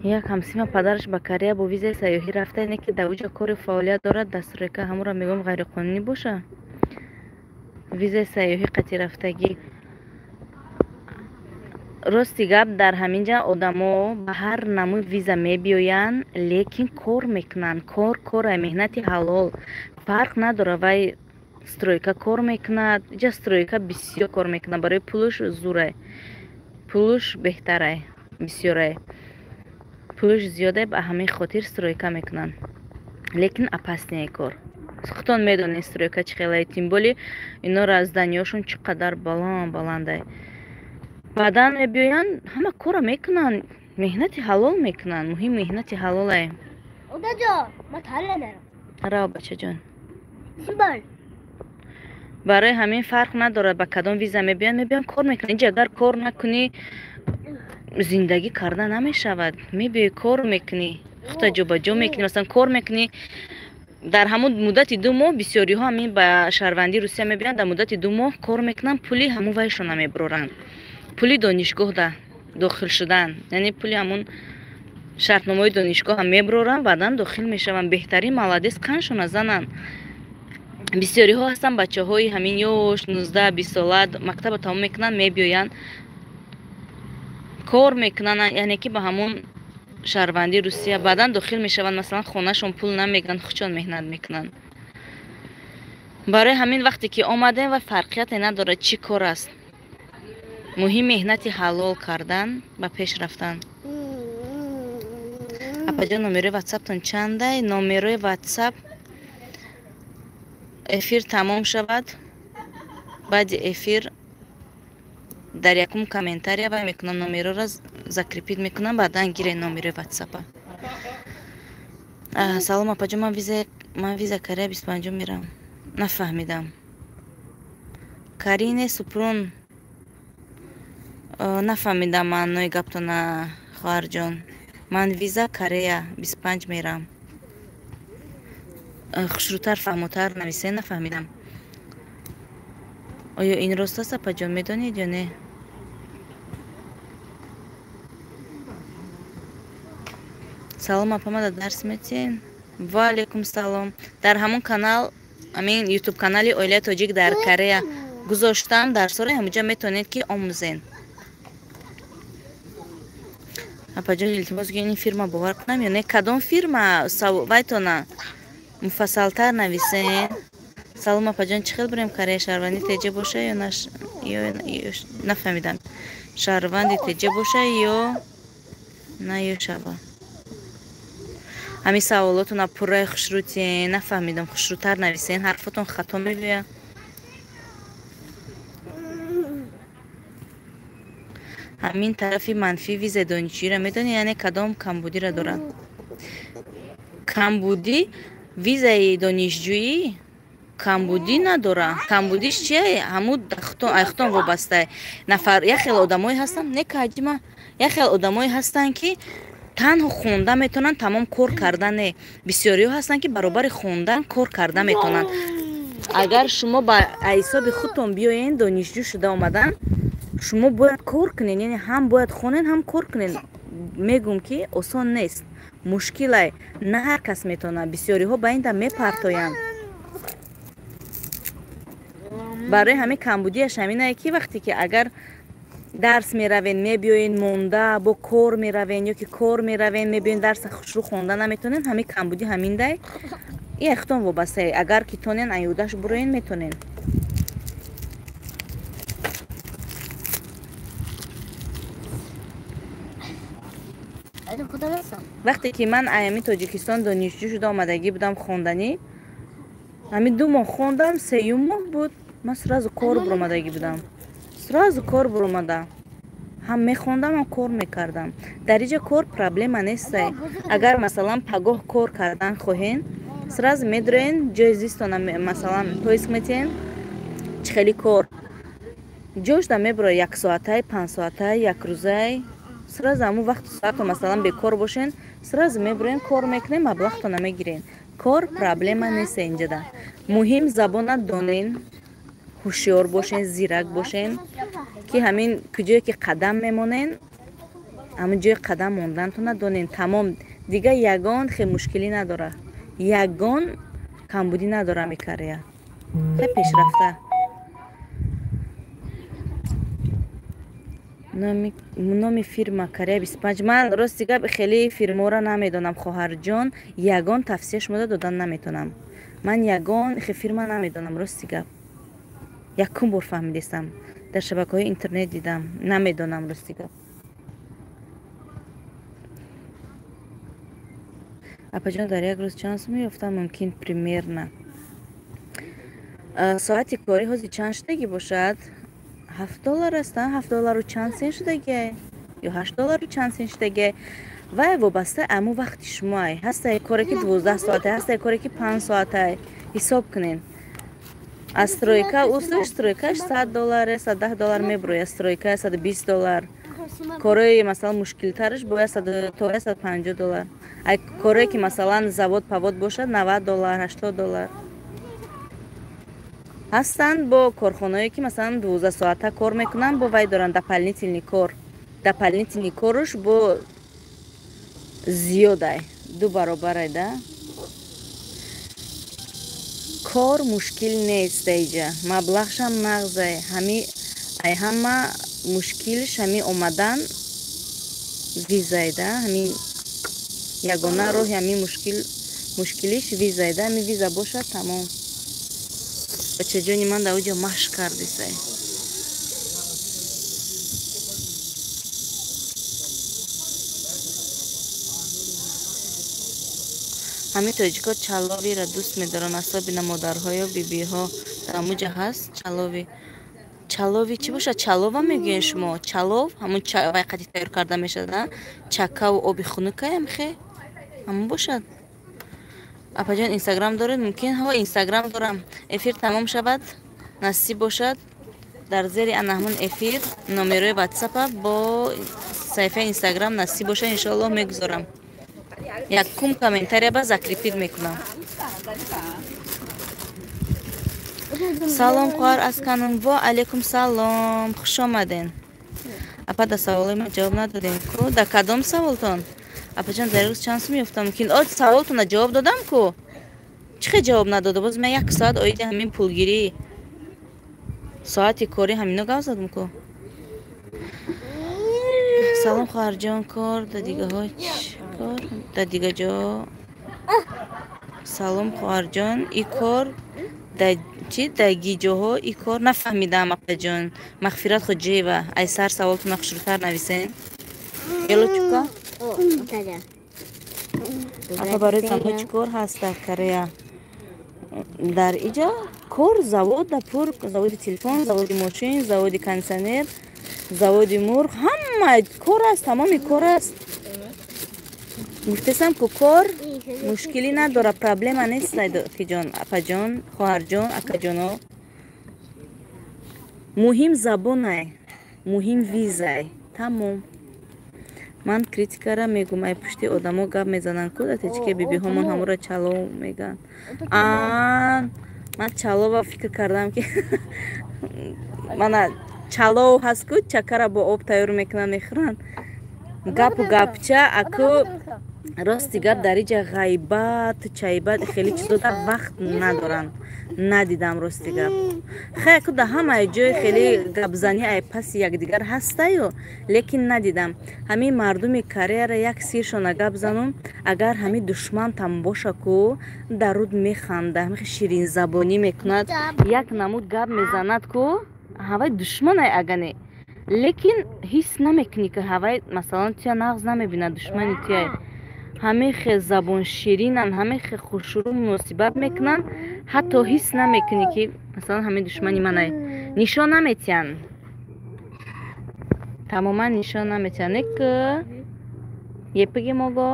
Як ҳамсима падараш ба Корея бо визаи сайёҳӣ рафта, ине ки дар уҷа кори фаъолият дорад, дастройка ҳамуро мегӯям ғайриқонунӣ боша? Визаи сайёҳӣ қатъи рафтагӣ. Рости гап, дар ҳамин ҷа одамо ба ҳар намуд виза мебиёянд, лекин кор мекунанд. Кор кора, меҳнати ҳалол. Фарқ надорад, вай стройка кор мекунад, иҷа стройка бисёр кор мекунад, барои пулуш зурай, пулуш беҳтарай, бисёрай, пулуш зиёдай, ба ҳамин хотир стройка мекунанд. Лекин опасный кор. Худтон медонед стройка чӣ хелай, тем более инора зданиёшон чӣ қадар баланд баландай. Баъдан мебиёянд, ҳама корро мекунанд, меҳнати ҳалол мекунанд. Муҳим меҳнати ҳалолай. Рав, бачаҷон. Барои ҳамин фарқ надорад ба кадом виза мебиёянд, мебиёянд кор мекунанд. Инҷа агар кор накунӣ, зиндагӣ карда намешавад. Мебиёӣ кор мекунӣ, худта ҷобаҷо мекунӣ, масалан кор мекунӣ. Дар ҳамун муддати 2 моҳ бисёриҳо ҳамин ба шаҳрвандии Русия мебиёянд, дар муддати 2 моҳ кор мекунанд, пули ҳамун вайшона мебароранд. Пули донишгоҳ да дохил шудан, яъне пули ҳамун шартномаи донишгоҳ ҳам мебароранд, баъдан дохил мешаванд. Беҳтарин молодец қаншона зананд. Бисёриҳо ҳастанд бачаҳои ҳамин ёш 19-20 сола, мактаба тамом мекунанд, мебиёянд, кор мекунанд, яъне ки ба ҳамун шаҳрвандии Русия баъдан дохил мешаванд. Масалан хонашон пул намегиранд, худшон меҳнат мекунанд. Барои ҳамин вақте ки омадем ва фарқияте надорад чӣ кор аст. Муҳим меҳнати ҳалол кардан, ба пеш рафтан. Апаҷон, номерои ватсаптон чандай? Номерои ватсап эфир тамом шавад, баъди эфир дар якум комментария вай мекунам, номерора закрепить мекунам, баъдан гирен номерои ватсапа. Салом апаҷон, ман виза Корея 25 мерам. Нафаҳмидам. Карине Супрун, нафаҳмидам маънои гаптона, хоҳарҷон. Ман виза Корея 25 мерам. Хушрӯтар, фаҳмотар нависен, нафаҳмидам. Оё ин рост аст, апаҷон, медонед ё не? Салом апа, мада дарс метиҳен? Ва алейкум салом. Дар ҳамон канал, ҳамин ютуб канали Оилаи Тоҷик дар Корея гузоштам, дарсҳоро ҳаминҷа метавонед ки омӯзен. Апаҷон, илтимос, ин фирма бовар кунам ё не? Кадом фирма? Вайтона муфассалтар нависен. Салом апаҷон, чӣ хел бирем Корея? Шаҳрванди теҷа боша ё нафаҳмидам. Шаҳрванди теҷа боша ё на ё шава? Ҳамин саволотона пурраи хушрӯтен, нафаҳмидам. Хушрӯтар нависен, ҳарфотон хато мебиёяд. Ҳамин тарафи манфии визаи донишҷӯиро медонед, яъне кадом камбудиро дорад? Камбудӣ визаи донишҷӯӣ камбудӣ надорад. Камбудиш чие? Ҳамун айхтон вобастае. Нафар як хел одамое ҳастанд, не каҷима, як хел одамое ҳастанд ки танҳо хонда метавонанд, тамом кор карда не. Бисёриҳо ҳастанд ки баробари хондан кор карда метавонанд. Агар шумо ба ҳисоби худтон биёед, донишҷӯ шуда омадан, шумо бояд кор кунед, яъне ҳам бояд хонед, ҳам кор кунед. Мегӯм ки осон нест, мушкилай, на ҳар кас метавонад. Бисёриҳо ба ин дам мепартоянд. Барои ҳамин камбудиаш ҳаминае ки вақте ки агар дарс меравен, мебиёен монда, бо кор меравен ё ки кор меравен, мебиёен дарса хушрӯ хонда наметонен, ҳамин камбудӣ ҳаминдай. И худтон вобастае. Агар ки тонен аюдаш буроен, метонен. Вақте ки ман аями Тоҷикистон донишҷӯ шуда омадагӣ будам хонданӣ, ҳамин 2 моҳ хондам, 3-юм моҳ буд, ман сразу кор буромадагӣ будам. Сразу кор буромада. Ҳам мехондам, ҳам кор мекардам. Дар инҷа кор проблема нестай. Агар масалан пагоҳ кор кардан хоҳен, сразу медроен, ҷои зистона масалан поиск метиҳен, чӣ хели кор. Ҷошда мебуро 1 соатай, 5 соатай, 1 рӯзай. Сразу ҳамун вақту соату масалан бекор бошен, сразу мебуроен, кор мекунем, маблағтона мегирен. Кор проблема нест инҷада. Муҳим забона донен, Ҳушёр бошен, зирак бошен, ки ҳамин куҷое ки қадам мемонен, ҳамин ҷои қадам мондантона донен. Тамом, дига ягон хе мушкилӣ надора, ягон камбудӣ надора ами Корея. Хе пешрафта. Номи фирма Корея 25. Ман рости гап хеле фирмаро намедонам, хоҳарҷон, ягон тавсия шумода додан наметонам. Ман ягон хе фирма намедонам, рости гап. Якум бор фаҳмидистам. Дар шабакаҳои интернет дидам, намедонам рости гап. Апаҷон, дар як рӯз чанд сум меёфтам мумкин примерно? Соати корӣ ҳозир чанд шудагӣ бошад? $7 аст, $7 чанд сен шудагиай? Ё $8 чанд сен шудагиай? Вай вобаста аму вақти шумоай. Ҳастае коре ки 12 соате, ҳастае коре ки 5 соатай. Ҳисоб кунен. Аз стройка усуш стройкаш $100, $110 меброяд, стройка $120. Корои масалан мушкилтараш бояд то $150. Ай корое ки масалан завод павод бошад $90, $80. Ҳастанд бо корхонаое ки масалан 12 соата кор мекунанд, бо вай доранд дополнительный кор. Дополнительный коруш бо зиёдай, 2 баробарай да. Кор мушкил нест даиҷа, маблағшам нағзай. Ҳами ай ҳама мушкилш ҳами омадан визай да, ҳами ягона роҳи ҳами мушкилиш визай да, ҳами виза бошад тамом. Бачаҷони ман дар оҷа машқ кардисай. Ҳамин тоҷико чаловиро дӯст медоранд, асобина модарҳоё бибиҳо дар ҳамуҷа ҳаст чалови. Чалови чӣ бошад? Чалова мегӯен шумо? Чалов ҳамун вай қати тайёр карда мешавад, чакаву оби хунукаям хе ҳамун бошад. Апаҷон, инстаграм доред? Мумкин? Ҳо, инстаграм дорам. Эфир тамом шавад, насиб бошад, дар зери ана ҳамун эфир номерои ватсапа бо саҳифаи инстаграм насиб бошад, иншоаллоҳ мегузорам. Якум комментария ба закрепит мекунам. Салом хоҳар аз Канун. Во алейкум салом, хуш омаден. Апа, да саволои ман ҷавоб надодем ку? Да кадом саволтон? Апаҷон, дар рӯз чанд сум ёфтам мумкин? О, саволтона ҷавоб додам ку? Чӣ хел ҷавоб надода? Боз ман як соат оиди ҳамин пулгирӣ, соати корӣ ҳамино гап задам ку. Салом хоҳарҷон, кор да дигаҳо чӣ кор? Да дига ҷо. Салом хоҳарҷон, и кор да чӣ? Даги ҷоҳо и кор нафаҳмидам апаҷон. Мағфират Хоҷиева, ай сар саволтона хушрӯтар нависен. Ело чука? Апа, барои занҳо чӣ кор ҳаст дар Корея? Дар иҷа кор завод да пур, заводи телефон, заводи мошин, заводи кондитсионер, заводи мурғ, ҳама кор аст, тамоми кор аст. Гуфтесам ку кор мушкилӣ надора, проблема нест киҷон, апаҷон, хоҳарҷон, акаҷоно. Муҳим забонай, муҳим визай, тамом. Ман критикара мегум, ай пушти одамо гап мезананд ку, датечке бибиҳомон ҳамуро чалов мегӯянд. Ман чалова фикр кардам ки мана чалов ҳаст ку, чакара бо об тайёр мекунанд, мехӯранд. Гапу гапча, аку рости гап дар иҷа ғайбат, чайбат хеле чизода вақт надоранд. Надидам рости гап. Хай аку дар ҳамаи ҷой хеле гапзанӣ ай паси якдигар ҳастаю, лекин надидам. Ҳамин мардуми Кореяра як сиршона гап занум, агар ҳамин душмантам боша ку, дар руд механда, ҳамин ширинзабонӣ мекунад, як намуд гап мезанад ку, ҳавай душманай агане. Лекин ҳис намекунӣ ки ҳавай масалан туя нағз намебинад, душмани туяй. Ҳамин хел забонширинанд, ҳамин хел хушрӯ муносибат мекунанд, ҳатто ҳис намекунӣ ки масалан ҳамин душмани манай. Нишон наметиҳанд, тамоман нишон наметиҳанд. Не ки епиги мого.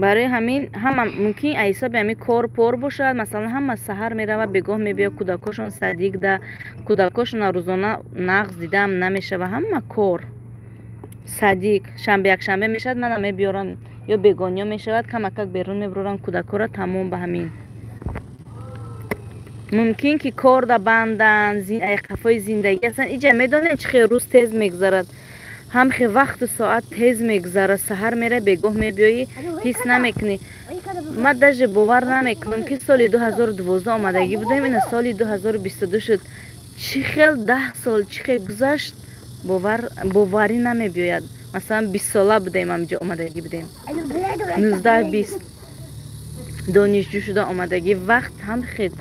Барои ҳамин ҳама мумкин аз ҳисоби ҳамин кор пор бошад. Масалан ҳама саҳар меравад, бегоҳ мебиёд, кӯдакошон садик да, кӯдакошона рӯзона нағз дидаам намешава. Ҳама кор садик, шанбе якшанбе мешавад, мана мебиёранд, Ё бегониё мешавад, камакак берун мебуранд кӯдакҳоро, тамом ба ҳамин. Мумкин ки кор да бандан, қафои зиндагӣ ҳастанд. Иҷа медонед чӣ хел рӯз тез мегузарад, ҳам хе вақту соат тез мегузарад. Саҳар мера, бегоҳ мебиёӣ, ҳис намекунӣ. Ман даже бовар намекунам ки соли 2012 омадагӣ будем, ина соли 2022 шуд. Чӣ хел 10 сол чӣ хел гузашт, боварӣ намебиёяд. Масалан 20 сола будем, ҳамҷо омадагӣ будем, 19-20 донишҷӯ шуда омадагӣ. Вақт ҳам хел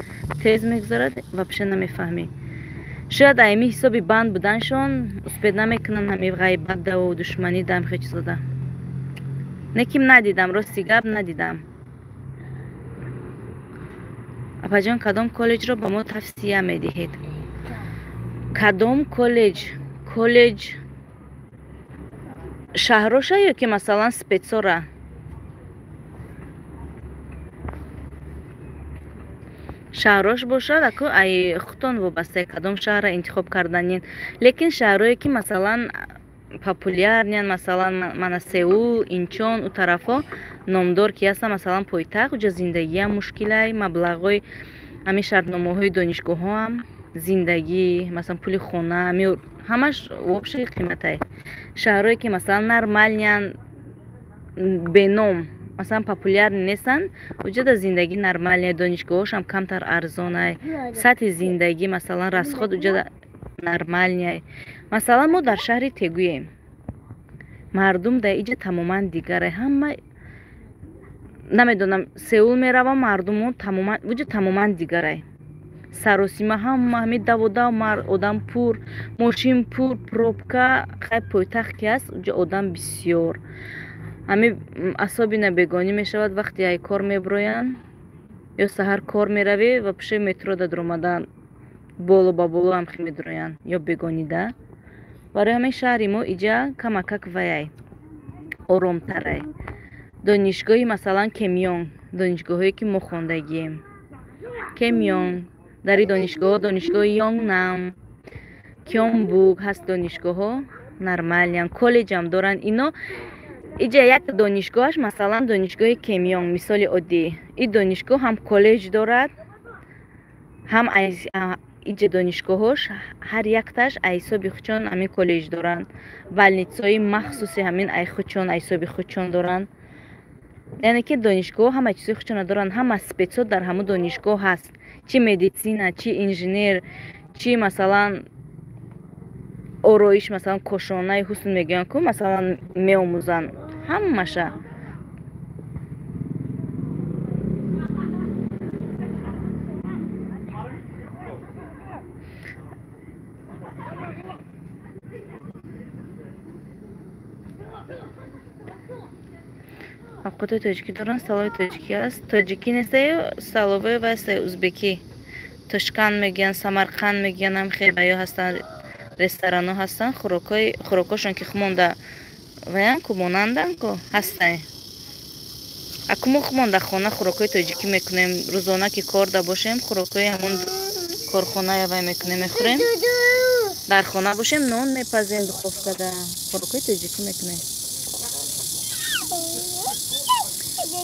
тез мегузарад, вообще намефаҳмӣ. Шояд ами ҳисоби банд буданшон успед намекунанд, ҳами ғайбат даву душманӣ дам хел чизода. Неким надидам, рости гап надидам. Апаҷон, кадом коллеҷро ба мо тавсия медиҳед? Кадом коллеҷ? Коллеҷ шаҳроша ё ки масалан спецора? Шаҳрош бошад, аку ай худтон вобастае кадом шаҳрра интихоб карданин. Лекин шаҳрое ки масалан популярниян, масалан мана Сеул, Инчон, у тарафҳо номдор ки ҳастанд, масалан пойтахт, уҷа зиндагиам мушкилай, маблағҳои ҳамин шартномаҳои донишгоҳҳоам, зиндагӣ, масалан пули хона, ҳамаш вообще қиматай. Шаҳрое ки масалан нормалниян, беном, масалан популярни нестанд, уҷада зиндагӣ нормалия, донишгоҳҳошам камтар арзонай, сатҳи зиндагӣ масалан расход уҷада нормалияй. Масалан мо дар шаҳри Тегуем, мардум дар иҷа тамоман дигарай. Ҳама намедонам, Сеул меравам, мардумо тамоман уҷа тамоман дигарай. Саросима ҳама ҳами даводав, одам пур, мошин пур, пробка. Хай пойтахт ки ҳаст, уҷа одам бисёр. Ҳами асоби бегонӣ мешавад вақте ай кор меброянд, ё саҳар кор меравӣ ва пеши метро дадромадан боло ба боло ҳам хе медроянд, ё бегонида. Барои ҳамин шаҳри мо иҷа камакак ваяй, оромтарай. Донишгоҳи масалан Кемён, донишгоҳҳое ки мо хондагием, Кемён, дар ин донишгоҳ донишгоҳи Ёнгнам, Кёнбук ҳаст, донишгоҳҳо нормалиян, коллеҷам доранд ино. Иҷа як донишгоҳаш масалан донишгоҳи Кемён, мисоли оддӣ, ин донишгоҳ ҳам коллеҷ дорад, ҳам иҷа донишгоҳҳош ҳар якташ айсоби хучон ҳамин коллеҷ доранд, больницаҳои махсуси ҳамин айхучон айсоби хучон доранд. Яъне ки донишгоҳ ҳама чизои хучона доранд, ҳама спецо дар ҳамун донишгоҳ ҳаст, чи медицина, чи инженер, чи масалан ороиш, масалан кошонаи ҳусн мегӯянд ку, масалан меомӯзанд ҳамаша. Овқати тоҷикӣ доранд, салови тоҷикӣ аст. Тоҷикӣ нестаю, салове ва астаю узбекӣ. Тошканд мегӯянд, Самарқанд мегӯянд, ҳам хел ё ҳастанд, ресторанҳо ҳастанд, хӯрокҳошон ки хумонда ваян ку монандан ку ҳастанд. Аку мо хумонда хона хӯрокҳои тоҷикӣ мекунем, рӯзона ки кор да бошем, хӯрокҳои ҳамон корхоная вай мекунем, мехӯрем. Дар хона бошем, нон мепазем духовкада, хӯрокҳои тоҷикӣ мекунем.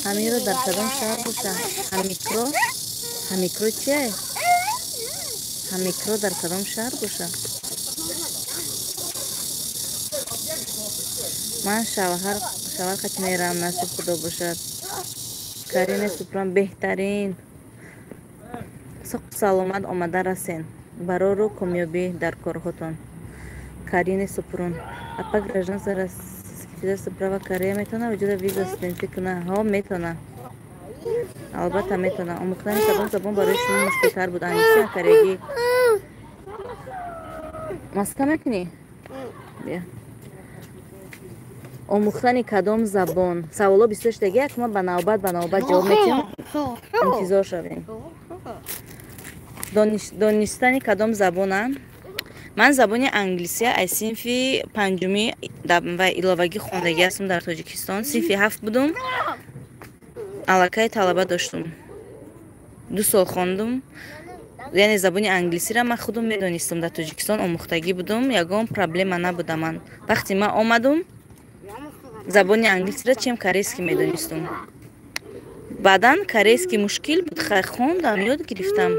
Ҳаминро дар кадом шаҳр бошад? Ҳамикро? Ҳамикро чие? Ҳамикро дар кадом шаҳр бошад? Ман шавҳар қати меравам, насиб худо бошад. Карина Супран беҳтарин. Соқу саломат омада расен. Барору комёбӣ дар корҳотон. Карина Супрун. Апа гражданство Российской права Корея метавона вуҷуда виза студентӣ кунад? Ҳо, метавона. Албатта метавона. Омӯхтани кадом забон барои шумо мушкилтар буд? Англисӣ ё кореягӣ? Маска мекунӣ? Бия. Омӯхтани кадом забон? Саволо бисёр шудаги, як ма ба навбат ҷавоб метиҳам. Интизор шавем. Донистани кадом забона? Ман забони англисия аз синфи панҷумӣ ва иловагӣ хондагӣ ҳастам дар Тоҷикистон. Синфи 7 будум, аллакай талаба доштум. 2 сол хондум. Яъне забони англисиро ман худум медонистам, дар Тоҷикистон омӯхтагӣ будум, ягон проблема набуда ман. Вақте ман омадум, Забони англисиро чем корейский медонистум. Баъдан корейский мушкил буд, хондам, ёд гирифтам.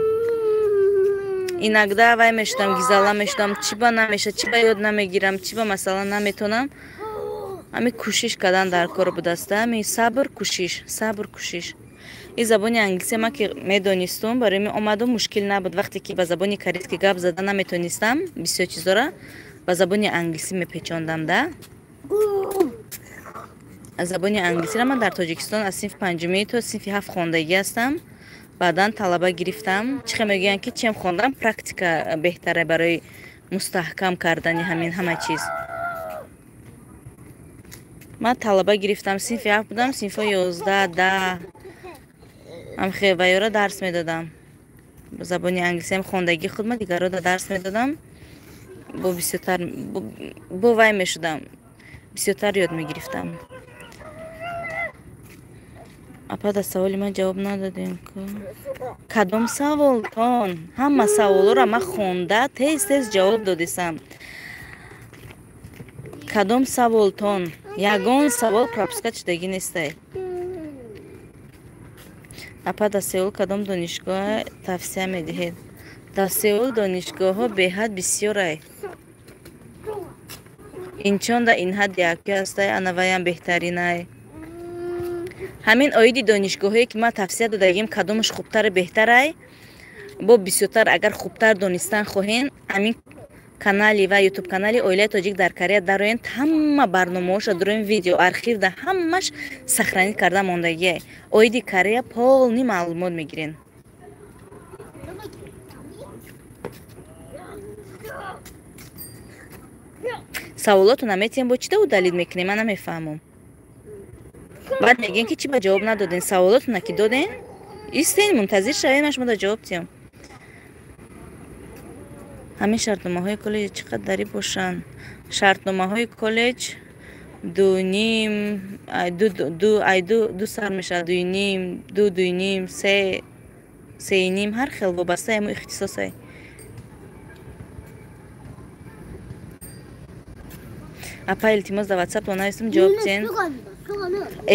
Иногда вай мешудам, гизала мешудам, чӣ ба намеша, чӣ ба ёд намегирам, чӣ ба масалан наметонам. Ами кӯшиш кардан дар кор будаста, ами сабр, кӯшиш, сабр, кӯшиш. И забони англиси ма ки медонистум, барои ми омаду мушкил набуд. Вақте ки ба забони корейски гап зада наметонистам, бисёр чизора ба забони англисӣ мепечондам да. Забони англисиро ман дар Тоҷикистон аз синфи панҷумӣ то синфи ҳафт хондагӣ ҳастам. Баъдан талаба гирифтам. Чӣ хел мегӯянд ки чем хондан практика беҳтаре барои мустаҳкам кардани ҳамин ҳама чиз. Ман талаба гирифтам, синфи ҳафт будам, синфҳои 11, 10 ҳамхе ваёра дарс медодам. Забони англисиам хондагии худ ма дигарро дарс медодам. Бо бисёртар бо вай мешудам, бисёртар ёд мегирифтам. Апа, дар саволи ман ҷавоб надодем. Кадом саволтон? Ҳама саволҳоро ман хонда тез тез ҷавоб додисам. Кадом саволтон? Ягон савол пропускать шудагӣ нестай. Апа, дар Сеул кадом донишгоҳ тавсия медиҳед? Дар Сеул донишгоҳҳо беҳад бисёрай. Инчон да ин ҳад яке ҳастай, анаваям беҳтаринай. Ҳамин оиди донишгоҳҳое ки ман тавсия додагим, кадомаш хубтару беҳтарай, бо бисёртар агар хубтар донистан хоҳен, ҳамин канали ва ютуб канали Оилаи Тоҷик дар Корея дароен, ҳама барномаҳоша дуроен, видео архив да ҳамаш сохранить карда мондагиай. Оиди Корея полный маълумот мегирен. Саволоту наметиҳем, бо чида удалить мекунем, ман намефаҳмам. Баъд мегӯем ки чӣ ба ҷавоб надоден, саволотуна ки доден, истен, мунтазир шавем, ман шумо да ҷавоб диҳам. Ҳамин шартномаҳои коллеҷ чӣ қадарӣ бошанд? Шартномаҳои коллеҷ 2.5, ду сар мешавад, 2.5, 2, 2.5, 3, 3.5, ҳар хел вобаста ҳамун ихтисосай. Апа, илтимос, дар ватсап нависам, ҷавоб диҳен.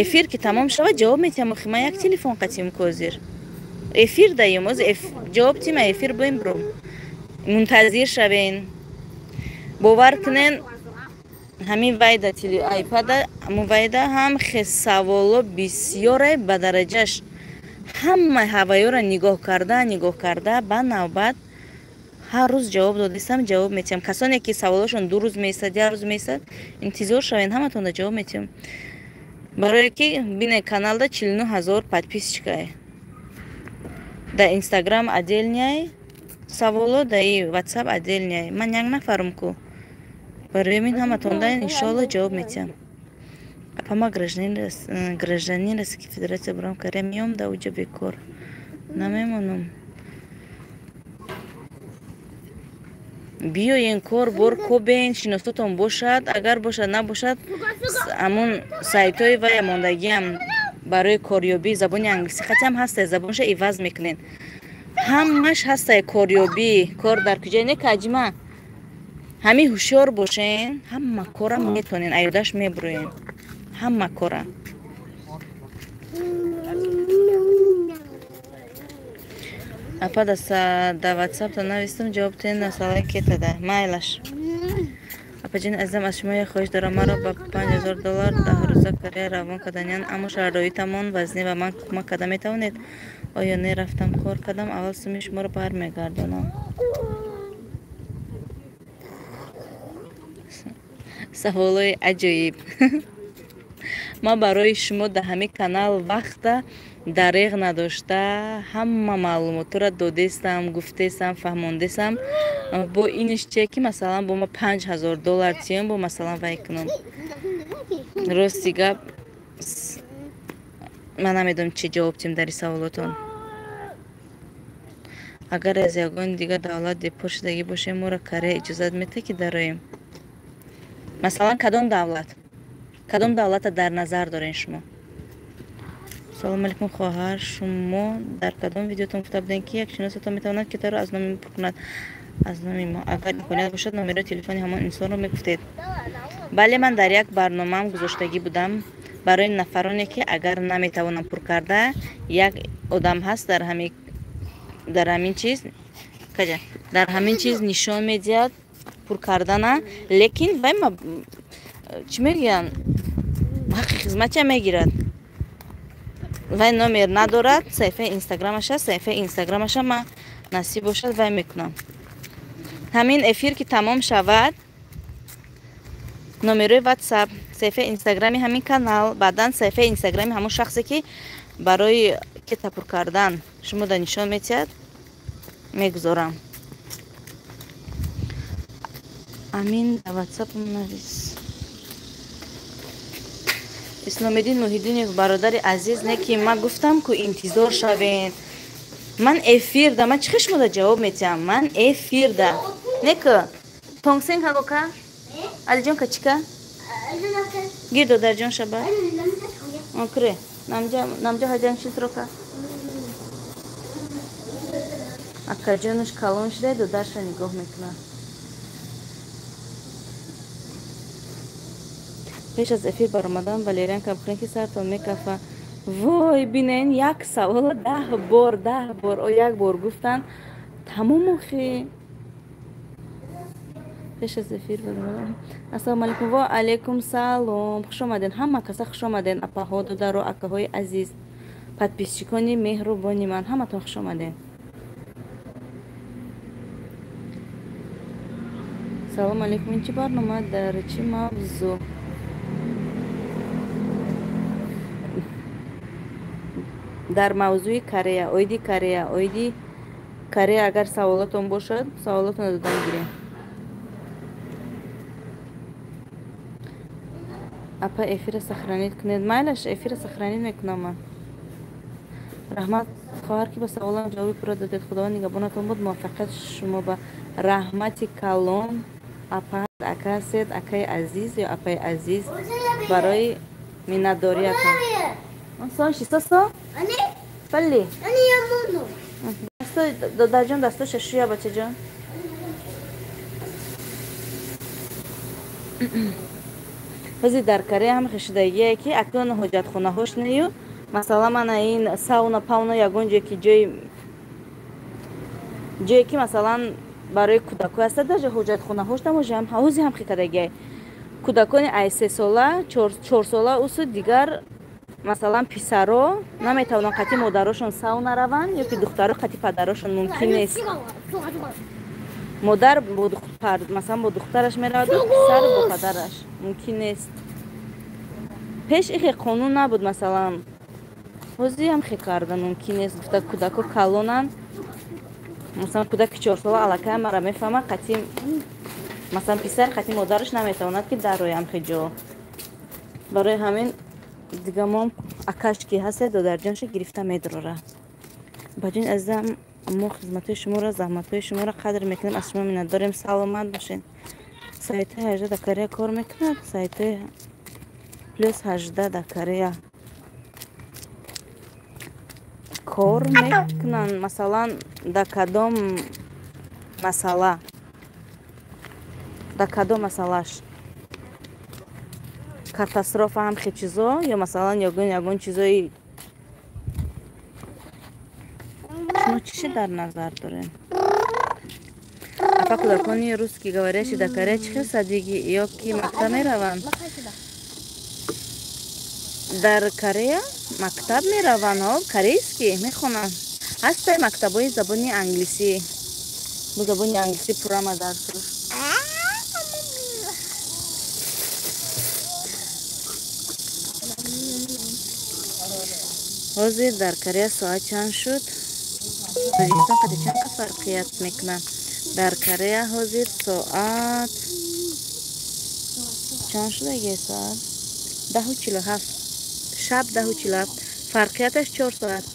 Эфир ки тамом шавад ҷавоб метиҳам. Охи ман як телефон қатим козир. Эфир даем, оз ҷавоб тим, эфир боем бром. Мунтазир шавен. Бовар кунен, ҳамин вайда айпада, ҳамун вайда ҳам хе саволо бисёре ба дараҷаш. Ҳама ҳавайёра нигоҳ карда, нигоҳ карда, ба навбат ҳар рӯз ҷавоб додистам, ҷавоб метиҳам. Касоне ки саволошон 2 рӯз меистад, 1 рӯз меистад, интизор шавен, ҳаматонда ҷавоб метиҳам. Барое ки бине каналда 49 000 подписчикае. Дар Инстаграм отдельняй саволо, дар ватсап отдельняй. Ман як нафарам ку. Барои мин ҳаматонда иншоалло ҷавоб метиҳам. Апа, ма гражданин Российской Федерация бурам Корея меом, да уҷа бекор намемонам. Биёен, кор бор кобен, шиносотон бошад, агар бошад, набошад, ҳамун сайтҳои вая мондагиам барои корёбӣ забони англисӣ қатиам ҳастай, забонша иваз мекунен. Ҳамаш ҳастай корёбӣ, кор дар куҷое не каҷима. Ҳамин ҳушёр бошен, ҳама кора метонен, аёдаш мебуроен. Ҳама кора. Апа, да ватсапта навистам, ҷавоб тен масъалаи кетада. Майлаш. Апаҷони азизам, аз шумо як хоҳиш дорам, маро ба $5000 10 рӯза Корея равон карданян, аммо шароитамон вазнин, ба ман кӯмак карда метавонед? Оё не рафтам кор кардам, аввал суми шуморо бармегардонам. Саволҳои аҷоиб. Ман барои шумо дар ҳамин канал вақта дареғ надошта, ҳама маълумотро додестам, гуфтестам, фаҳмондестам. Бо иниш чие ки масалан бо ма $5000 тиём, бо масалан вай кунам. Рости гап, ман намедонам чӣ ҷавоб тиҳам дар ин саволотон. Агар аз ягон дигар давлат депорт шудагӣ бошем, моро Корея иҷозат медиҳад ки дароем? Масалан, кадом давлат? Кадом давлата дар назар дорен шумо? Салом алейкум, хоҳар. Шумо дар кадом видеотон гуфта будем, ки як шиносатон метавонад китобро аз номи пур кунад? Аз номи мо. Агар имконият бошад, номерои телефони ҳамон инсонро мегуфтед. Бале, ман дар як барномаам гузоштагӣ будам барои нафароне, ки агар наметавонам пур карда, як одам ҳаст дар ҳамин чиз, каҷа, дар ҳамин чиз нишон медиҳад пур кардана, лекин вай чӣ мегӯянд, ҳаққи хизматча мегирад. Вай номер надорад, саҳифаи инстаграмаша, саҳифаи инстаграмаша ман насиб бошад вай мекунам. Ҳамин эфир ки тамом шавад, номерои ватсап, саҳифаи инстаграми ҳамин канал, баъдан саҳифаи инстаграми ҳамон шахсе, ки барои кета пур кардан шумо да нишон метиҳад, мегузорам. Амин, дар ватсапам навис. Исломиддин Муҳиддинов, бародари азиз, не ки ман гуфтам ку интизор шавен. Ман эфирда, ман чӣ хел шумода ҷавоб метиҳам? Ман эфирда. Не ку? Тонгсен ҳагока? Алиҷон ка чика? Гир додарҷон шаба. Кре. Намҷа ҳаҷан шитрока. Акаҷонаш калон шуда, додарша нигоҳ мекунад. Пеш аз эфир баромадан валерьянка бихӯрен, ки сартон мекафа. Вой, бинен, як савола 10 бор, 10 бор, як бор гуфтан. Тамом охи. Пеш аз эфир баромадан. Ассалому алайкум. Ва алайкум салом. Хуш омаден. Ҳама каса хуш омаден. Апаҳо, додаро, акаҳои азиз, подписчикони меҳрубони ман, ҳаматон хуш омаден. Салом алайкум. Ин чӣ барнома, дар чӣ мавзӯъ? Дар мавзӯи Корея, оиди Корея, оиди Корея агар саволотон бошад, саволотонро додан гирем. Апа, эфира сохранить кунед. Майлаш, эфира сохранить мекунам ман. Раҳмат, хоҳар, ки ба саволам ҷавоби пурра додед. Худованд нигаҳбонатон буд. Муваффақият шумо ба. Раҳмати калон, апа, ака ҳастед, акаи азиз ё апаи азиз, барои миннатдориятон. Сон шисосо? Бале. Додарҷон, дастоша шӯя, бачаҷон. Ҳозир дар Корея ҳам хешидагие, ки акнун ҳоҷатхонаҳош нею, масалан, мана ин сауна, пауна, ягон ҷое ки ҷое ки масалан барои кӯдако ҳаста, даже ҳоҷатхонаҳош намошам, ҳозир ҳам хекардагие. Кӯдакони ай 3 сола, 4 сола усу дигар, масалан, писаро наметавонанд қати модарошон сауна раванд, ё ки духтаро қати падарошон мумкин нест. Модар масалан бо духтараш мераваду писар бо падараш мумкин нест. Пеш ихе қонун набуд, масалан, ҳозир ҳам хе карда мумкин нест. Гуфта кӯдако калонанд, масалан, кӯдаки 4 сола аллакай мара мефаҳмад, қати масалан писар қати модараш наметавонад ки дароям хе ҷо. Барои ҳамин дигамон акаш ки ҳаст, додарҷонша гирифта медорад. Баҷони азизам, мо хизматҳои шуморо, заҳматҳои шуморо қадр мекунем, аз шумо миннатдорем. Саломат бошед. Сайтҳои 18 дар Корея кор мекунад, сайтҳои плюс 18 дар Корея кор мекунанд. Масалан, дар кадом масъала, дар кадом масъалаш катастрофа ҳам хе чизо, ё масалан ягон чизои шумо чише дар назар дорем? Апа, кӯдакони русский говорящий дар Корея чӣ хел садиги ё ки мактаб мераванд? Дар Корея мактаб мераванд, ҳо, корейский мехонанд. Ҳастай мактабҳои забони англисӣ, бо забони англисӣ пуррама дарс. Ҳозир дар Корея соат чанд шуд? Тоҷикистон қади чанд қад фарқият мекунад? Дар Корея ҳозир соат чанд шудаги? Соат 10:47, шаб 10:47. Фарқияташ 4 соат.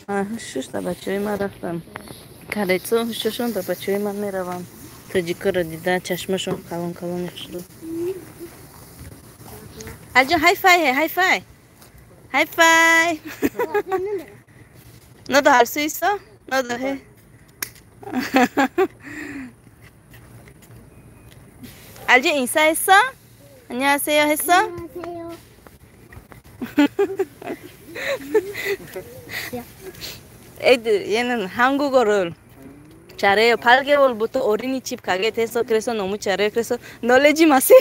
Ҳушуш да бачаҳои ман рафтам. Карецо ҳушушон да бачаҳои ман мераванд. Тоҷикоро дида чашмашон калон калон шуд. Алҷон, 하이파이 해. 하이파이. 하이파이. 너도 할 수 있어? 너도 해. 알지? 인사했어? 안녕하세요 했어? 안녕하세요. 애들 얘는 한국어를 잘해요. 8개월부터 어린이집 가게 돼서 그래서 너무 잘해요. 그래서 놀라지 마세요.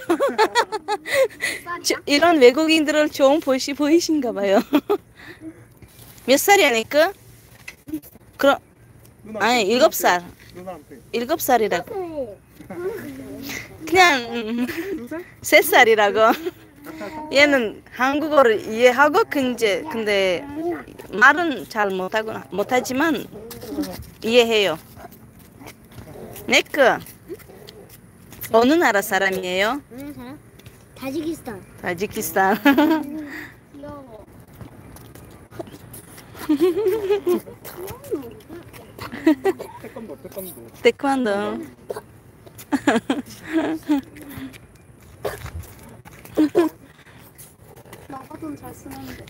이런 외국인들을 처음 보이신가 봐요. 몇 살이야, 니까? 그럼 아니 7살. 7살이라고. 그냥 3살이라고. 얘는 한국어를 이해하고 근데 말은 잘 못하지만 이해해요. 네크 어느 나라 사람이에요? 어느 사람? 타지키스탄. 타지키스탄. 태권도, 태권도. 태권도.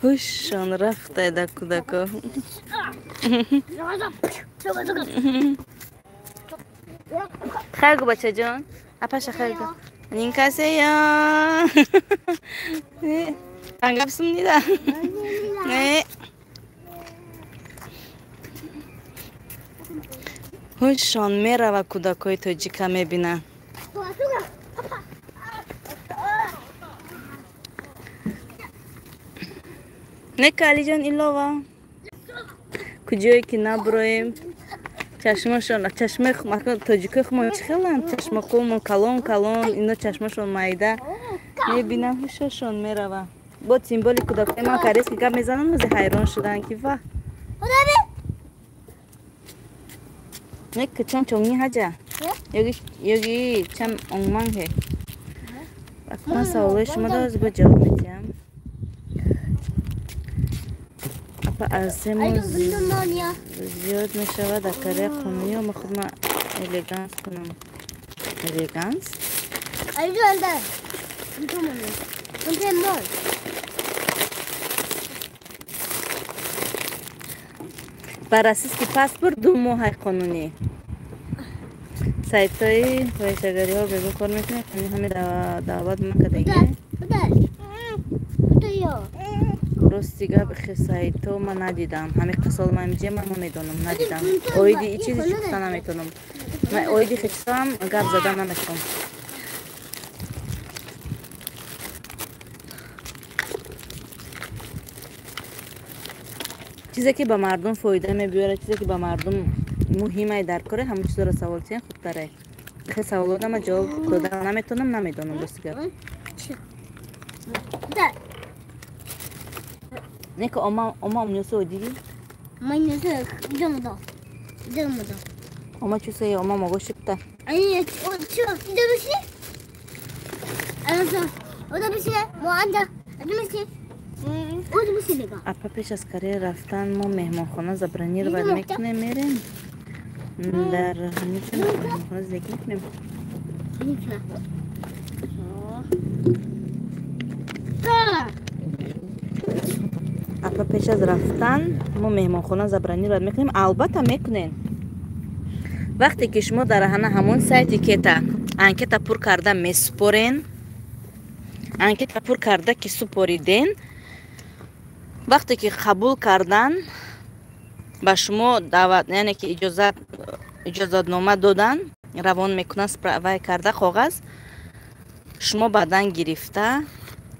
Ҳушшон рафтай да кӯдако. Хайр гу, бачаҷон. Апаша хайр гу. 안녕히 가세요. 네, 반갑습니다. 네. Ҳушшон мерава кӯдакҳои тоҷика мебина. Нека Алиҷон илова. Куҷое ки набуроем, чашмашон, чашмаи тоҷикои хумон чӣ хеланд? Чашмакомон калон калон, ино чашмашон майда. Мебинам ҳушашон мерава. Бо символи кӯдакҳои ман карески гап мезананд, ози ҳайрон шуданд ки ва. Нека 참 정리하자. 여기 참 엉망해. ман саволои шуморо ози бо ҷавоб медиҳам. Апа аз се моҳ зиёд мешавад дар Корея қонунӣ ё мехоҳам ман элеганс кунам? Элеганс? Ба российский паспорт 2 моҳай қонунӣ. Сайтҳои фоҳишагариҳо бегоҳ кор мекунед, ҳами даъват макардагӣ. Рости гап сайтҳо ман надидам. Ҳами қисол ман инҷа ман намедонам, надидам. Оиди и чизе чӣ гуфта наметонам. Ман оиди хечисам гап зада намехоҳам. Чизе ки ба мардум фоида мебиёрад, чизе ки ба мардум муҳимай дар коре, ҳамон чизоро савол тиҳен хубтарай. Хе саволода ман ҷавоб дода наметонам, намедонам рости гап. Нека 엄마 음료수 어디지? 엄마 음료수 이 정도. 이 정도. 엄마 주세요. 엄마 먹고 싶다. 아니, 저, 이정도 씨? 알았어. 어디시? 뭐 앉아. 아줌마 씨. Апа пеш аз Корея рафтан мо меҳмонхона забронировать мекунем, мерем. Дар ҳаминҷо меҳмонхона зиндагӣ мекунем. Апа пеш аз рафтан мо меҳмонхона забронировать мекунем, албатта мекунем. Вақте ки шумо дар ҳамон сайти кета анкета пур карда месупорен, анкета пур карда ки супориден, вақте ки қабул кардан ба шумо даъват, яъне ки иҷозатнома додан, равон мекунанд вай карда коғаз, шумо баъдан гирифта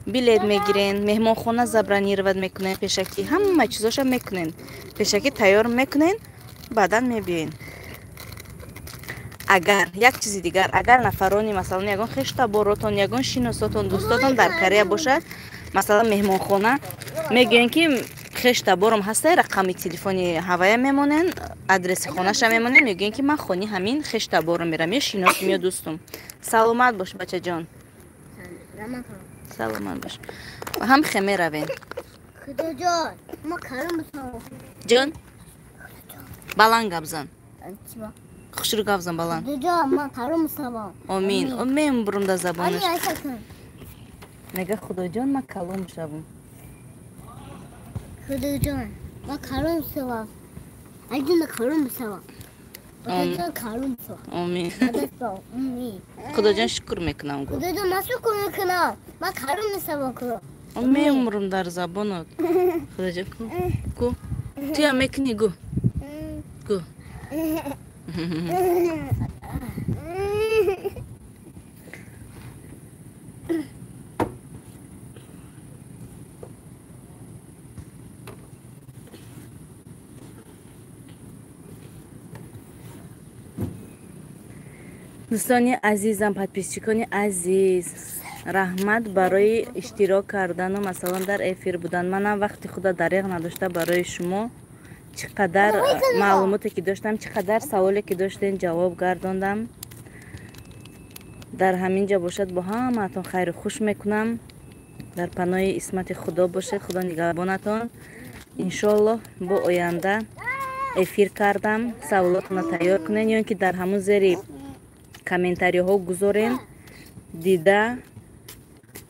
билет мегирен, меҳмонхона забронировать мекунен, пешакӣ ҳама чизоша мекунен, пешакӣ тайёр мекунен, баъдан мебиёен. Агар як чизи дигар, агар нафарони масалан ягон хештаборотон, ягон шиносотон, дӯстотон дар Корея бошад, масалан меҳмонхона мегӯянд ки хештаборам ҳастай, рақами телефони ҳавая мемонен, адреси хонаша мемонен, мегӯянд ки ман хони ҳамин хештаборам мерам, ё шиносам ё дӯстум. Саломат бош бачаҷон. Саломат бош. Ҳам хе меравем. Ҷон? Баланд гап зан. Хушрӯ гап зан баланд. Худоҷон, ман калон шавам. Омин. Мембурам дар забонаш. Мега Худоҷон, ман калон шавам. Худоҷон, ман калон шавам. Айдина калон шавам. Худоҷон, калон шавам. Омин. Худоҷон, шукр мекунам гу. Худоҷон, ман шукр мекунам. Ман калон шавам. Мемурам дар забонат. Худоҷон, ку ку. Туям мекунӣ гу. Гу. Дӯстони азизам, подписчикони азиз, раҳмат барои иштирок кардану масалан дар эфир будан. Манам вақти худа дареғ надошта барои шумо чӣ қадар маълумоте ки доштам, чӣ қадар саволе ки доштен ҷавоб гардондам. Дар ҳамин ҷо бошад, бо ҳамаатон хайру хуш мекунам. Дар паноҳи исмати Худо бошед, Худо нигаҳбонатон. Иншоаллоҳ бо оянда эфир кардам. Саволотонро тайёр кунед ё ин ки дар ҳамун зери комментариҳо гузорен, дида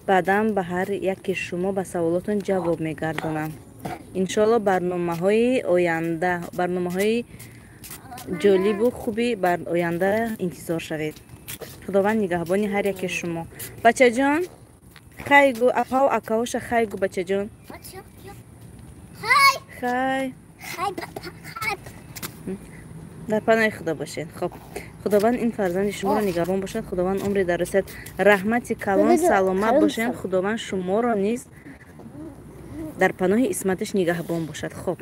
баъдан ба ҳар яке шумо ба саволотон ҷавоб мегардонам. Иншоаллоҳ барномаҳои оянда, барномаҳои ҷолибу хуби бар оянда интизор шавед. Худованд нигаҳбони ҳар яке шумо. Бачаҷон, хай гу, апау акаоша хай гу, бачаҷон. Хай. Дар паноҳи Худо бошед. Хоб, Худованд ин фарзанди шуморо нигаҳбон бошад. Худованд умри дарозад, раҳмати калон, саломат бошед. Худованд шуморо низ дар паноҳи исматаш нигаҳбон бошад. Хоб.